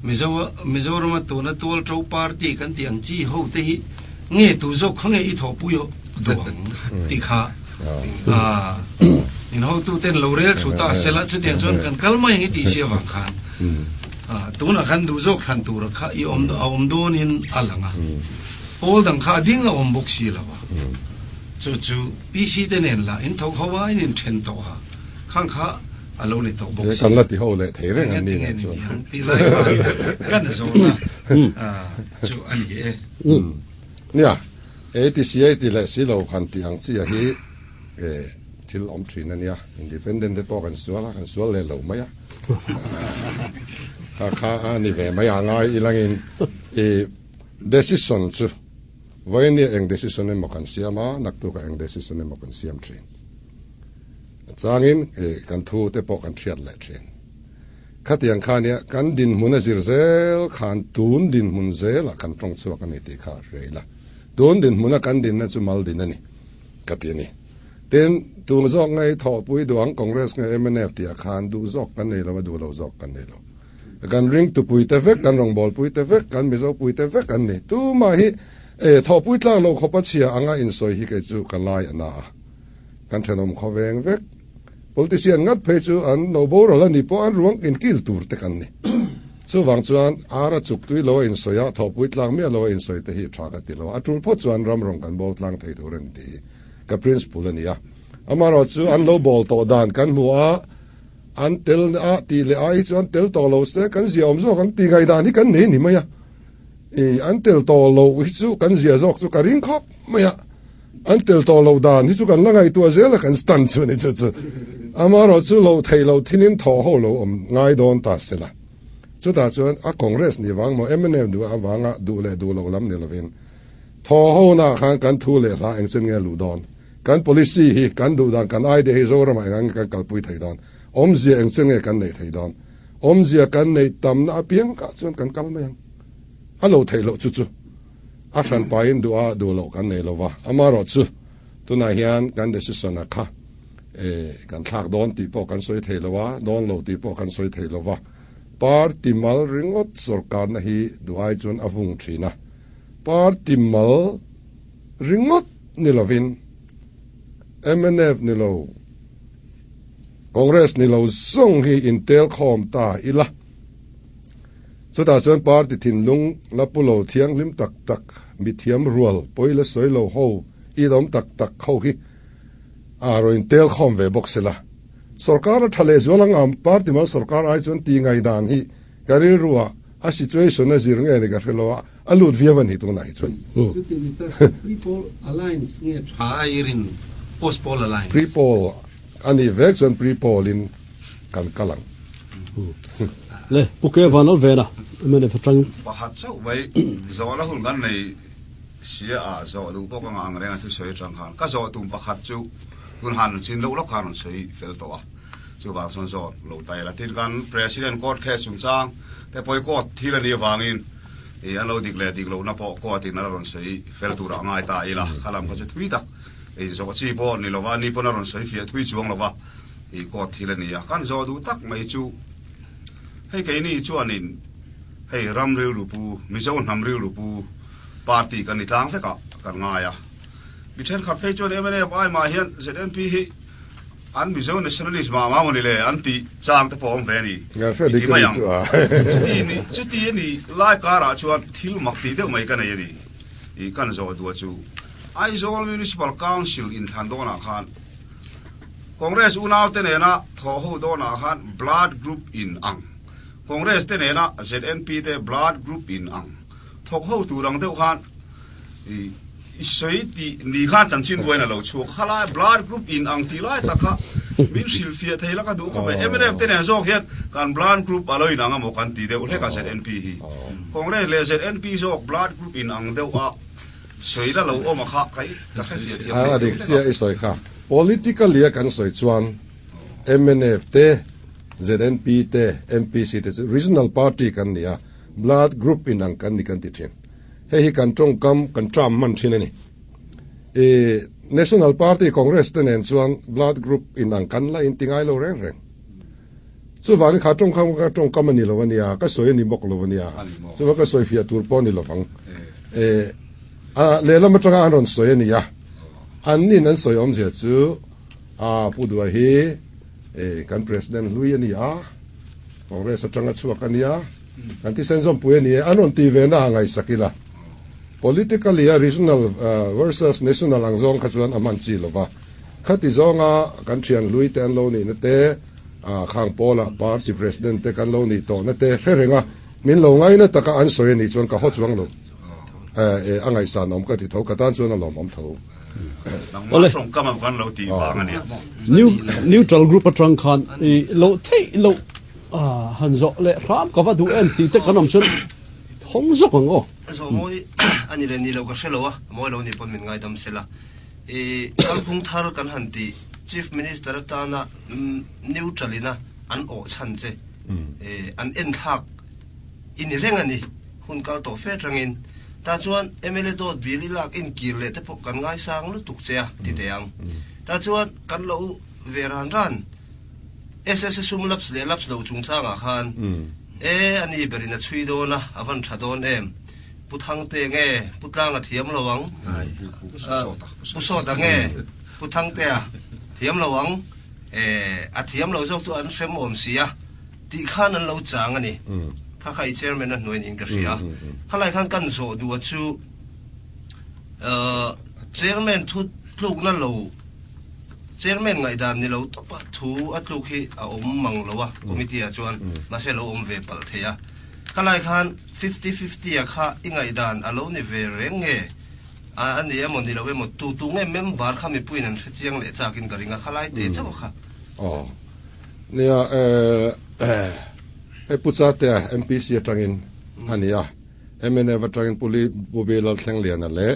Mizo, Mizorama tuna tual to party kan tih ang chi ho te hi nge tu zawk kha nge i thawhpui duh ang tih kha a, In hotu ten lo rel thlu ta sela chutiang chuan kan kal mai ang i tih si avang khan tunah khan duh zawk thlan tura kha i awm a awm dawnin a lang a. Pawl dang kha a ding a awm bawk si lo a. Chu chu PC te nen lah in thawk ho a in inthen tawh a, khang kha a lo ni tawh bawk si. Kan la ti ho leh thei reng an ni nen chuan. Tih lai khan kan zawhna chu a ni e. Nia, ATCA ti leh si lo han tih ang chi a hi thil awm thin a nia. Independent te pawh kan sual a, kan sual leh lo mai a. Kha kha a ni ve mai a ngai ilangin i decision chu vawinia eng decision emaw kan siam a, naktukah eng decision emaw kan siam thin. A changin kan thu te pawh kan hriat leh thin. Khatiang kha nia kan dinhmun a zir zel khan tun dinhmun zelah kan tawng chhuak a ni tih kha a hria ila. Tun dinhmuna kan dinna chu mal din a ni ka ti a ni. Tin, tun zawk ngei thawhpui duh ang Congress nge mnf tihah khan duh zawk kan nei lo a, duh lo zawk kan nei lo. Kan ringtupui te vek, kan rawngbawlpui te vek, kan Mizopui te vek an ni. Tumah hi thawhpui tlak lo khawpa chhia anga insawi hi kei chu ka lai a na a. Kan thenawm khawveng vek. Politician ngat phei chu an lo boral a ni pawh an ruang inkil tur te kan ni. Chuvang chuan ar a chuk tui lo a insawi a, thawhpui tlang miah lo a insawi te hi tha ka ti lo. A tul phawt chuan ram rawng kan bawl tlang thei tur a ni tih hi ka principle a ni a. Amaherawh chu an lo bawl tawh dan kan hmu a, an tel a tih leh ai hi chuan tel tawh lo se kan zia awm zawk ang tih ngaihdan hi kan nei ni mai a. I an tel tawh loh hi chu kan zia zawk chu ka ring khawp mai a. An tel tawh loh dan hi chu kan la ngaihtuah zel a, kan stand chu a ni chu chu. Amaherawh chu loh theih loh thilin thawh ho lo awm ngai dawn ta se la. Chutah chuan a Congress ni vang maw mnf duh avanga duh leh duh loh lam ni lovin thawh ho naah khan kan thu leh hla eng chen nge luh dawn? Kan policy hi kan duh dan kan idea hi Zoramah eng ang nge kan kalpui thei dawn? Awmzia eng chen nge kan neih thei dawn? Awmzia kan neih tamna apiang kah chuan kan kal mai ang. A lo theih loh chu chu. A hran pahin duh a duh loh kan nei lo va, amaherawh chu tunah hian kan decision a kha kan thlak dawn tih pawh kan sawi thei lo a, dawn lo tih pawh kan sawi thei lo va. Party mal ringawt sorkarna hi duh ai chuan a vung thin a, party mal ringawt ni lovin mnf ni lo, Congress ni lo zawng hi intelkhawm ta ila. Chutah chuan party thinlung la pu lo thianghlim tak tak, mithiam rual pawi la sawi lo ho inawm tak tak ho hi a rawn tel khawm ve bawk sela. Sorkar a tha leh zual anga party mal sorkar ai chuan ti ngaihdan hi ka rilru ah a situation a zir nge ni ka hre lo a, a lut viau a ni tunah hi chuan. Chuti ni ta se pre-poll alliance nge tha a irin post-poll alliance? Pre-poll a nih vek chuan pre-poll in kan kal ang. Le, Pu Ke van al ven a, mnf atang. Pakhat chauh mai, zawhna hun kan nei sia a, zawh duh pawh ka ngah ang reng a thusawi atang khan. Ka zawh tum pakhat chu tun han chin loh lawk khan rawn sawi fel tawh a, chuvang chuan zawh lo ta ila. Tin, kan President court case chungchang te pawh hi court thil a nih avangin ih an lo dik leh dik lohna pawh court in a la rawn sawi fel turah a ngai ta ila, kha lam kha chu thui tak inzawh chi pawh ni lova, ni pawn a rawn sawi fiah thui chuang lova. I court thil a ni a, kan zawh duh tak mai chu hei keini chuanin hei ram rilru pu, Mizo hnam rilru pu party kan ni tlang vek a kan ngai a. Mi thenkhat phei chuan mnf ai mah hian ZNP hi an Mizo nationalist mah mah mawni le an tih chang te pawh a awm ve a ni. I ti mai ang. Chuti ni chuti a ni lai karah chuan thil mak tih deuh mai ka nei a ni. I kan zawh duh a chu Aizawl Municipal Council inthlan dawnah khan Congress unaute nena thawh ho dawnah khan blood group in ang, Congress te nena ZNP te blood group in ang thawk ho tur ang deuh khan i sawi tih ni khan chanchin buain a lo chhuak. Khalai blood group in ang tih lai tak kha min hrilhfiah thei la ka duh khawp mai. Mnf te nen zawk hian kan blood group a lo in ang emaw kan ti deuh hlek a ZNP hi. Congress leh ZNP zawk blood group in ang deuh a sawi la lo awm a kha ka hrefiah thiam A dik chiah i sawi kha. Politically a kan sawi chuan mnf te, ZNP te, MPC te chu regional party kan ni a, blood group in ang kan ni kan ti thin. Hei hi kan tawngkam, kan term hman thin a ni. I National Party Congress te nen chuan blood group in ang kan la inti ngai lo reng reng. Chuvangin kha tawngkam kha tawngkam a ni lo a nia, ka sawi a ni bawk lo a nia. Chuvang ka sawi fiah tur pawh a ni lovang. A lehlam atanga an rawn sawi a ni a. An nin an sawi awmzia chu A Pu Duai hi kan President hlui a ni a, Congress atanga chhuak a nia, kan thisen zawmpui a ni e, an rawn ti ve na a ngaihsak ila. Politically a regional versus national ang zawng kha chuan a hman chi lo va. Khati zawnga kan thian hlui te an lo nihna te, khang pawlah party president te kan lo nih tawhna te hre reng a, min lo ngaina taka an sawi a nih chuan ka haw chuang lo. A ngaihsan awm ka ti tho, ka tan chuan a lawmawm tho. Nangmah tawngkam ang kan lo tih vang a nia. Neutral group atang khan i lo theih loh han zawh leh hram ka va duh em tih te kan awm chuan thawng zawk ang aw. Zawh mawi a ni leh ni lo ka hre lo a, mawi lo ni pawn min ngaidam sela. I kalphung thar kan han tih Chief Minister atana neutral ina an awh chhan che an enthlak i ni reng a ni. Hun kal tawh fe atangin tah chuan mla dawt bil i lak inkir leh te pawh kan ngaisang lutuk che a ti teh ang. Tah chuan kan lo ve ran ran SSA sum laps leh laps lo chungchangah khan e a ni berin a chhui dawn a, a van tha dawn em? Pu Thangte nge Pu Tlanga thiam lo ang? Pu Sawta nge Pu Thangtea thiam lo ang? E a thiam lo zawk chu an hrem awm si a. Tih khan an lo chang a ni. Kha kha i chairman a hnuai niin ka hria. Khalai khan kan zawh duh a chu chairman thu tlukna lo chairman ngaihdan ni lo tawpa thu a tluk hi a awm mang lo a committee ah chuan mahse a lo awm ve palh thei a. Khalai khan fifty fifty a kha i ngaihdan a lo ni ve reng nge a ni emaw ni lo emaw tu tu nge member kha mipuiin an hre chiang leh chak in ka ring a khalai te chauh a kha. Aw. Nia hei Pu Chatea MPC atangin a ni a, mnf atangin Pu Li Pu Bi Lalthlengliana leh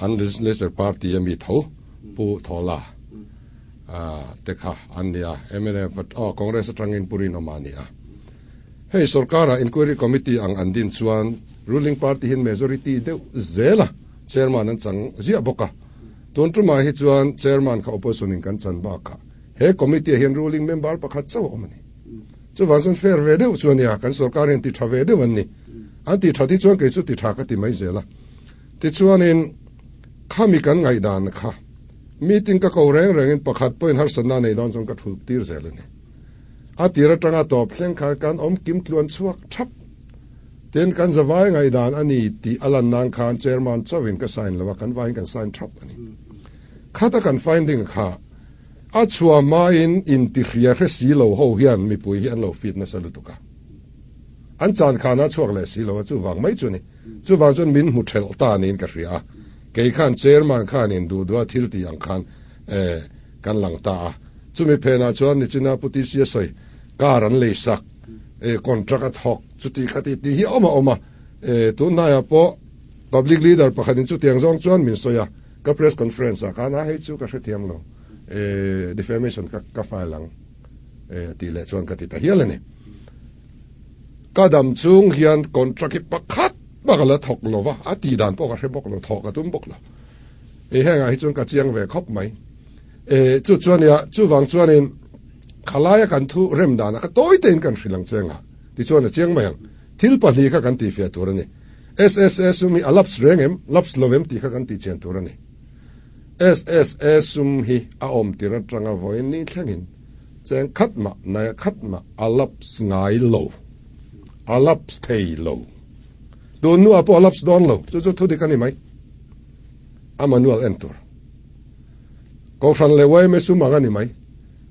an Legislature Party a mi tho Pu Thawla te kha an ni a, mnf aw Congress atangin Pu Rinawma a ni a. Hei sorkara Inquiry Committee ang an din chuan ruling party hian majority deuh zel a chairman an chang ziah bawk a. Tun tumah hi chuan Chairman kha Opposition in kan chan bakah he Committee ah hian ruling member pakhat chauh a awm a ni. Chuvang chuan fair ve deuh chu a nia, kan sorkar hian ti tha ve deuh an ni. An ti that hi chuan kei chu ti tha ka ti mai zel a. Tichuanin khami kan ngaihdan kha meeting ka ko reng rengin pakhat pawhin harsatna a nei dawn chuan ka thulh tir zel a ni. A tir atanga tawp thleng kha kan awm kim tluan chhuak thap. Tin, kan zavai ngaihdan a ni tih a lan nan khan Chairman chauhin ka sign lo a, kan vaiin kan sign thap a ni. Khata kan finding kha a chhuah hmain intihria hre si lo ho hian mipui hi an lo feed nasa lutuk a. An chan khanah chhuak leh si lo a, chuvang mai chu a ni. Chuvang chuan min hmu thelh ta niin ka hria a. Kei khan Chairman khanin duh duha thil tih ang khan kan lang ta a. Chumi phenah chuan nichina Pu TC a sawi, car an lei sak, contract a thawk, Chuti kha ti tih hi a awm a awm a, e, tun hnaiah pawh public leader pakhatin chutiang zawng chuan min sawi a, ka press conference ah khan a hei chu ka hrethiam lo, e, defamation ka ka file ang, e, tih leh chuan ka ti ta hial a ni. Ka dam chung hian contract hi pakhat mah ka la thawk lo va, a tih dan pawh ka hre bawk lo, thawh ka tum bawk lo. E, hengah hi chuan ka chiang ve khawp mai. E, chu chuan nia, chuvang chuanin khalaia kan thu rem danah ka tawi tein kan hrilh ang che anga, Tichuan a chiang mai ang. Thil pahnih kha kan tihfiah tur a ni. SSA sum hi a lapse reng em, lapse lo em tih kha kan tihchian tur a ni. SSA sum hi a awm tir atanga vawiin ni thlengin cheng khat mah, naia khat mah a lapse ngai lo. A lapse thei lo. Tun hnuah pawh a lapse dawn lo. Chu chu thudik a ni mai. A manual en tur. Kohhran leh yma sum ang a ni mai.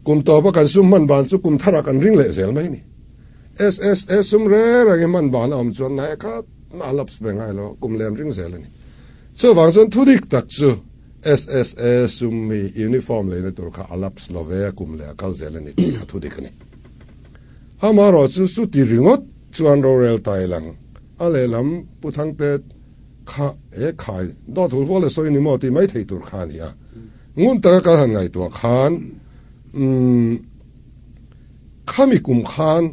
Kum tawpa kan sum hman ban chu kum tharah kan ring leh zel mai a ni. SSA sum reng reng hi hman ban a awm chuan nai khat mah a lapse ve ngai lo, kum leh an ring zel a ni. Chuvang chuan thu dik tak chu SSA sum hi uniform leina tur kha a lapse lo ve a, kum leh a kal zel a ni tih kha thu dik a ni. Amaherawh chu chuti ringawt chuan rorel tai lang a lehlam Pu Thangte kha he khai dawt hul hual a sawi ni maw tih mai thei tur kha a ni a. Ngun taka kan han ngaihtuah khan umm khami kum khan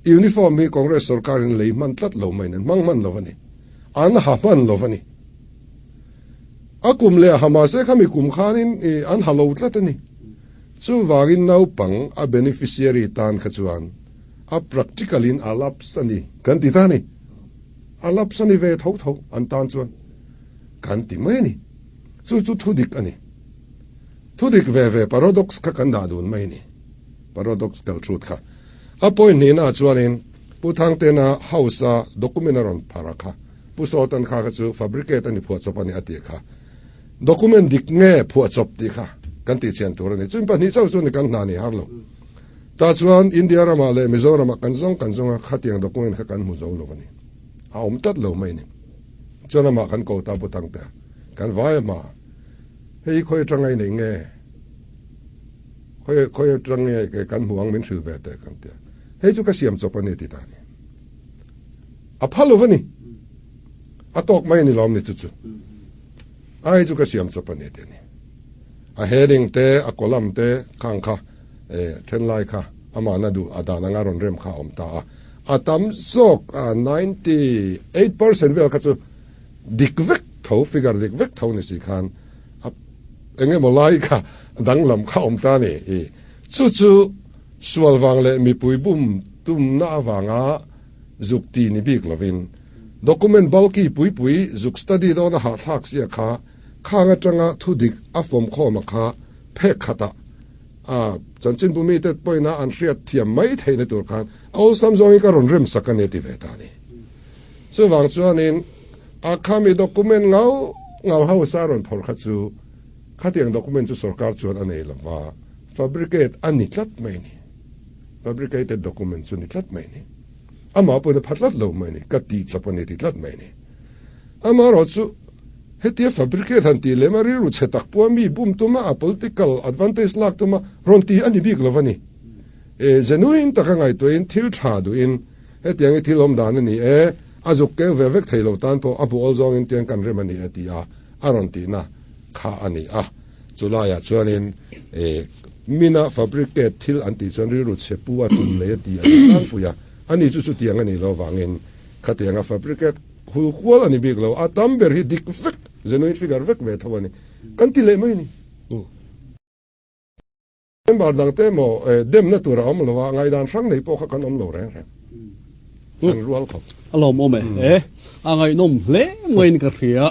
uniform hi Congress sorkarin lei hman tlat lo mai nen hmang hman lo a ni. An ha hman lo a ni. A kum leh a ha mahse khami kum khanin an ha lo tlat a ni. Chuvangin naupang a beneficiary tan kha chuan a practical in a lapse a ni kan ti ta a ni. A lapse a ni ve tho tho an tan chuan kan ti mai a ni. Chu chu thu dik a ni. Thudik ve ve paradox kha kan dah dun mai ni. Paradoxical truth kha. A point hnihna ah chuanin Pu Thangtena house a document a rawn phar a kha. Pu Sawtan kha kha chu fabricate a ni phuahchawp a ni a tih kha. Document dik nge phuahchawp tih kha kan tih chian tur a ni. Chumi pahnih chauh chu ni kan hna ni har lo. Tah chuan India ramah leh Mizoramah kan zawng kan zawng a khatiang document kha kan hmu zo lo a ni. A awm tlat lo mai ni. Chuan amah kan ko ta Pu Thangtea. Kan vai a hma. Hei hi khawi atanga i neih nge? Khawi khawi atang nge kan hmu ang min hrilh ve teh kan tia. Hei chu ka siam chawp a ni ti ta ni. A phal lo va ni. A tawk mai a ni lawm ni chu chu. A hei chu ka siam chawp a ni ti a ni. A heading te, a column te khang kha e then lai kha amahna duh a dan anga rawn rem kha a awm ta a. A tam zawk a 98% vel kha chu dik vek tho, figure dik vek tho ni si khan a eng emaw lai kha danglam kha awm ta ni i chu chu sual vang leh mipui bum tumna avanga zuk ti ni bik lovin document bulky pui pui zuk study dawna hahthlak sia kha khang atanga thu dik a fawm khawm a kha phek khatah a chanchinbu mite pawhin a an hriat thiam mai theihna tur khan a awlsam zawngin ka rawn rem sak a ni a ti ve ta a ni. Chuvang chuanin a khami document ngau ngau ho sa rawn phawrh kha chu khatiang document chu sorkar chuan a nei lova, fabricate a ni tlat mai ni. Fabricated document chu ni tlat mai ni. Amah pawhin a pha tlat lo mai ni, ka tih chawp a ni ti tlat mai ni. Amaherawh chu hetia fabricate han tih lem a rilru chhe tak pawha mi bum tuma a political advantage lak tuma rawn ti a ni bik lo va ni. E genuine taka ngaihtuahin thil tha duhin Hetiang hi thil awm dan a ni e, a zuk keu ve vek thei lo tan pawh a hmuh awl zawngin tiang kan rem a ni e ti a a rawn tihna kha a ni a. Chu laiah chuanin e mina fabricate thil an tih chuan rilru chhe pu a tum nei a ti a ni tlangpui a, a ni chu chutiang a nih loh avangin khatianga fabricate hul kual a ni bik lo, a tam ber hi dik vek, genuine figure vek ve tho a ni kan ti leh mai a ni. Member dangte emaw demna tur a awm lo a, ngaihdan hrang nei pawh kha kan awm lo reng reng. Kan rual khawp. A lawmawm e. E, a ngaihnawm hle maiin ka hria.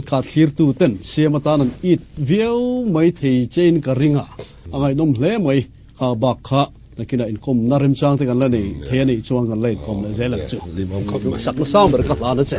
Kha thlirtu ten siam atan an it viau mai thei chein ka ring a. A ngaihnawm hle mai. Kha bak kha nakinah inkawmna remchang te kan la nei thei a nih chuan kan la inkawm leh zel ang chu. Sakna sang ber ka hlan a che.